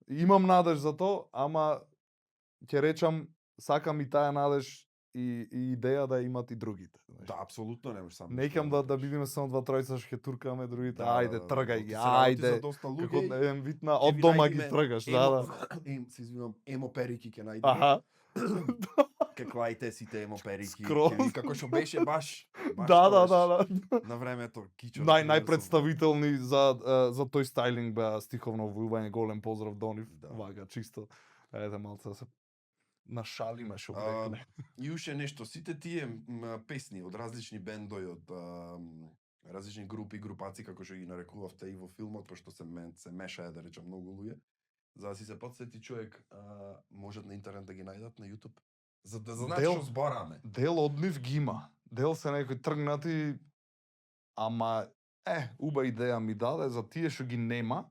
имам надеж за тоа, ама ќе речам сакам и таа надеж и идеја да имат и другите. Знаеш. Да, апсолутно не можеш сам. Неќам да бидеме само два тројца што ќе туркаме, другите Да, ајде тргај ги, Ти се работи за ајде. доста Како луѓе. еден вид на ќе од ви дома ги најдеме тргаш, да. Се извинувам, емо перики ќе најдеме. Аха. Како ајте сите емо перики. Скроз. Ќе ви како што беше баш Да. на времето Кичо. Најпредставителни за тој стайлинг беа стиховно војување, голем поздрав до нив. Да. Вака чисто. Ајде малце да се нашалиме што А, рекне. И уште нешто, сите тие песни од различни бендови, од различни групи, групаци, како што ги нарекувавте и во филмот, пошто се мешаја, да речам, многу луѓе. За да си се потсети човек, можат на интернет да ги најдат на YouTube. За да знаат што збораме. Дел од нив ги има. Дел се некои тргнати, ама уба идеја ми даде за тие што ги нема,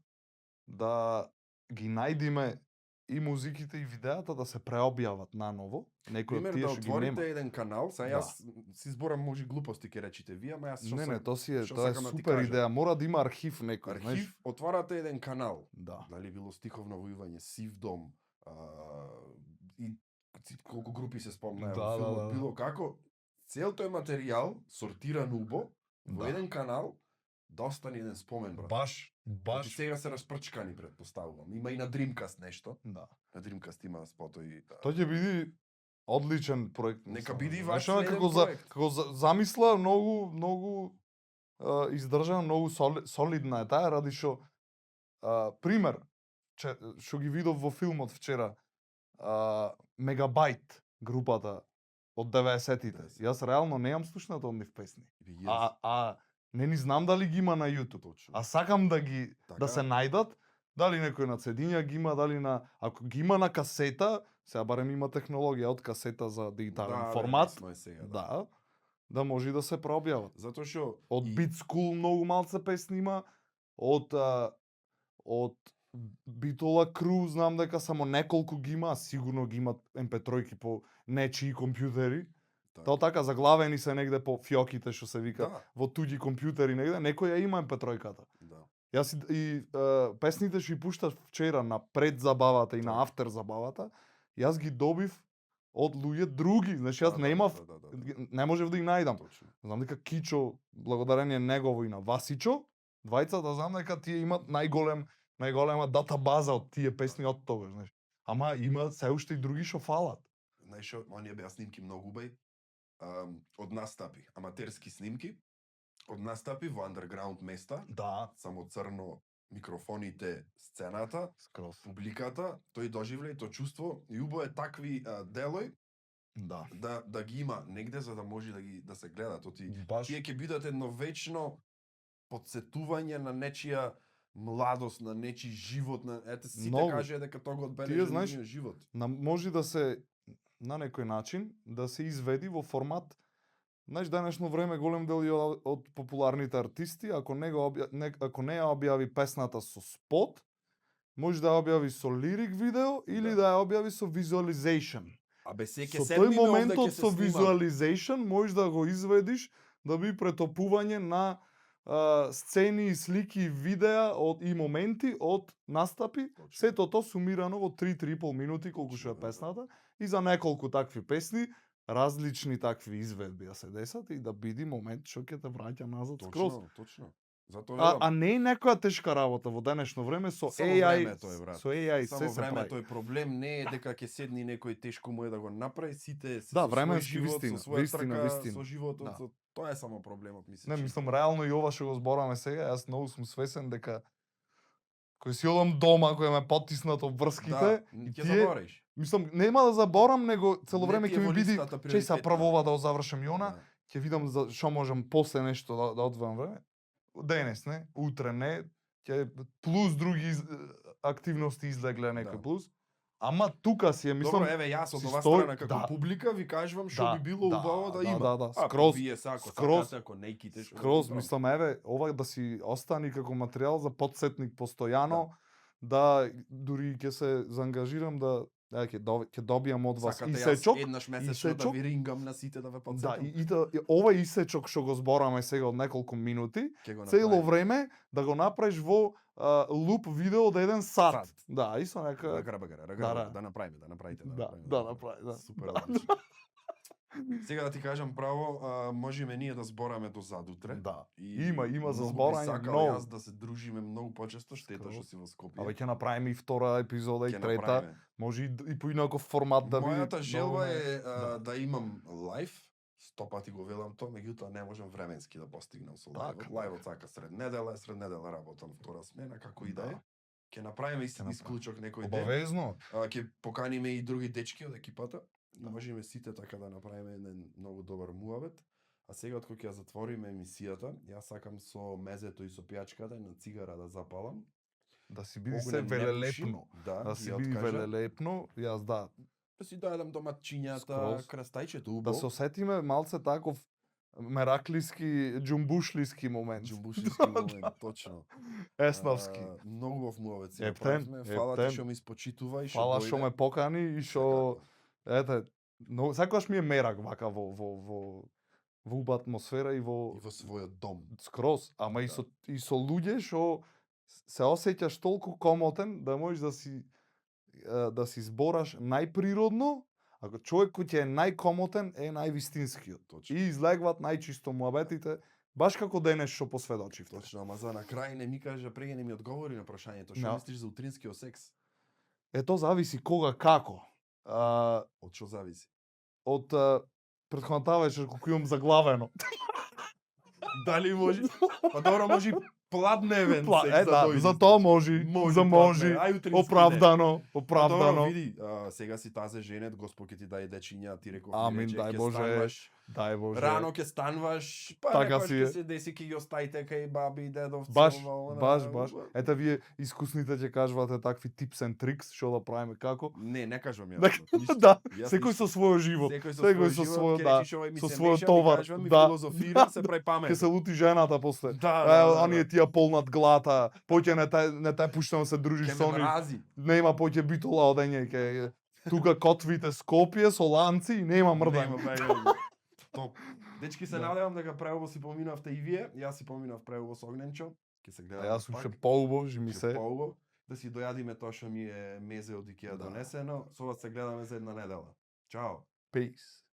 да ги најдиме и музиките и видеата да се преобјават наново. Некои од Пример, тие да што ги нема. отворите еден канал, сега Да. јас си зборам може глупости ќе речите вие, ама јас што Не, сакам- тоа си е, што тоа е сакам да ти супер кажам. идеја. Мора да има архив некој, знаеш. Архив, отварате еден канал. Да. Дали било стиховно војување, Сив дом, и колку групи се спомнаја Да, во филмот, да. било како, цел тој материјал, сортиран убо, во Да. еден канал, да остане еден спомен, брат. Баш, Значи сега се распрчкани, предпоставувам. Има и на Dreamcast нешто. Да. На Dreamcast има спотои. Тоа ќе биде одличен проект. Нека мислам. биде и Знаеш, ваш како замисла многу издржана, многу солидна е таа, ради што пример што ги видов во филмот вчера, Мегабайт групата од 90-тите. Јас реално неам слушнато од нив песни. А не ни знам дали ги има на YouTube. Точно. А сакам да ги Така. да се најдат, дали некој на CD-ња ги има, дали ако ги има на касета, сега барем има технологија од касета за дигитален формат. лесно е сега, Да може да се прообјават. Затоа што Од Beat School многу малце песни има, од Битола Кру знам дека само неколку ги има, а сигурно ги имат MP3-ки по нечии компјутери. Тоа така заглавени се негде по фјоките што се вика, во туѓи компјутери негде, некој ја има MP3-ката. Да. Јас и песните што ги пуштав вчера на пред забавата и на афтер забавата, јас ги добив од луѓе други, значи јас не имав, не можев да ги најдам. Точно. Знам дека Кичо, благодарение негово и на Васичо, двајцата знам дека тие имат најголема датабаза од тие песни од тогаш, знаеш. Ама има се уште и други што фалат. Знаеш што, оние беа снимки многу убави. Од настапи, аматерски снимки, од настапи во андерграунд места, Да, само црно, микрофоните, сцената, скроз. публиката, тој доживлеј, тоа чувство и убаво е такви делој Да. да ги има негде за да може да се гледа. Баш. Тие ќе бидат едно вечно подсетување на нечија младост, на нечи живот, на сите Многу. кажа дека тоа го Тие, одбележи знаеш, нивниот живот. Може да се на некој начин да се изведи во формат. Знаеш, денешно време голем дел од популарните артисти, ако не ја објави песната со спот, може да ја објави со лирик видео или да ја објави со visualization. Абе се ќе Со седнеме тој овде моментот ќе се со снимаме. visualization можеш да го изведиш да би претопување на сцени и слики и видеа и моменти од настапи, сето тоа сумирано во 3-3,5 минути колку што е песната и за неколку такви песни различни такви изведби се десат и да биде момент што ќе те враќа назад скроз. Точно. Затоа А не е некоја тешка работа во денешно време со Само AI, времето е, брат. со AI Само се времето прави. е проблем, не е дека ќе седни некој тешко му е да го направи, сите се Да, со свој временски живот, вистина, со своја трка, вистина. со животот, Да. тоа е само проблемот, мислиш. Не, мислам реално и ова што го збораме сега, јас многу сум свесен дека кој си одам дома, кој ме потиснат од врските, да, и ќе тие, забориш. мислам, нема да заборам, него цело Не време ти е ќе ми во биде, листата чеј са приоритетна. прво ова да го завршам и она, Да. ќе видам за што можам после нешто да одвојам време. Денес не, утре не, ќе плюс други активности излегле некој Да. плюс. Ама тука си е, мислам, Добро, еве јас од си ова стои- страна како да. публика ви кажувам што Да, би било да, убаво да да, има. да, да, А, скроз, вие се ако скроз, сакате, ако не иките што Скроз, да мислам, еве, ова да си остани како материјал за подсетник постојано, да дури ќе се заангажирам да ќе добијам од вас Сакате исечок. јас еднаш месечно да исечок? ви рингам на сите да ве Да, подсетам? овој исечок што го збораме сега од неколку минути, Ќе го цело направиме. време да го направиш во луп видео од 1 сат. Сат. Да, и со нека Да направиме, да направите, да направи, да. Супер, Да. одлично. Сега да ти кажам право, можеме ние да збораме до задутре. Да. И Има за многу би зборање сакал многу. јас да се дружиме многу почесто, штета Скроз. што си во Скопје. Абе ќе направиме и втора епизода и Ќе трета. направиме. Може и по инаков формат да биде. Мојата желба е да. да имам лайв, 100 пати го велам тоа, меѓутоа не можам временски да постигнам со лајвот. Така. Лајвот сака сред недела работам втора смена, како и да е. Да. Ќе направиме направиме. исклучок некој ден. Обавезно. Ќе поканиме и други дечки од екипата. Можеме сите така да направиме еден многу добар муавет. А сега откако ќе ја затвориме емисијата, јас сакам со мезето и со пијачката на цигара да запалам. Да си биди се Огнен не велелепно. пушим, да, Да си биди велелепно. Јас да. Да си дојадам доматчињата, Скроз. крастајчето Да убаво. се осетиме малце таков мераклиски, џумбушлиски момент. Џумбушиски момент, точно. Есновски. Многу убав муавет си Ептен, направивме. Фала ептен. ти што ме испочитува и што Фала дојде. што ме покани и што ете, но секогаш ми е мерак вака во убава атмосфера и И во во својот дом. скроз, ама Да. и со луѓе што се осеќаш толку комотен да можеш да си збораш најприродно, ако човек кој ќе е најкомотен е највистинскиот. Точно. И излегват најчисто муабетите, баш како денес што посведочивте. Точно, ама за на крај не ми кажа, преге не ми одговори на прашањето. Што Да. мислиш за утринскиот секс? Тоа зависи кога како. Од што зависи? Од претходната вечер колку имам заглавено. Дали може? Па добро, може и пладневен секс да, дојде. за тоа може, за може, пладневен. Ај, утрински оправдано, Па оправдано. добро, види, сега си тазе женет, Господ ќе ти даде дечиња, ти реков, Амин, рече, дај ќе Боже. стануваш, Дај Боже. рано ќе стануваш, па Така некојаш си ќе е. се деси, ќе ги оставите кај баби и дедовци. Баш, ова, она, баш. Ета вие искусните ќе кажувате такви tips and tricks, што да правиме како. Не кажувам јас. Нека- ништо. Да, Јас секој со својот живот. Секој со Секој свој со живот, свој, ќе да, речиш овој ми со се својот меша, ми товар. кажува, ми Да, филозофира, да, се прави памет. Ќе се лути жената после. Да, Оние тие полнат глата, поќе не те пуштам да се дружиш Ќе со ме нив. мрази. Нема поќе битола одење ќе тука котвите Скопје со ланци и нема мрдање. Нема бегање. Топ. Дечки, се Да. надевам дека преубаво си поминавте и вие. Јас си поминав преубаво со Огненчо. Ќе се А гледаме јас сум пак. ше поубав, ми Ќе се. поубаво. Да си дојадиме тоа што ми е мезе од Икеа Да. донесено. Со вас се гледаме за една недела. Чао. Peace.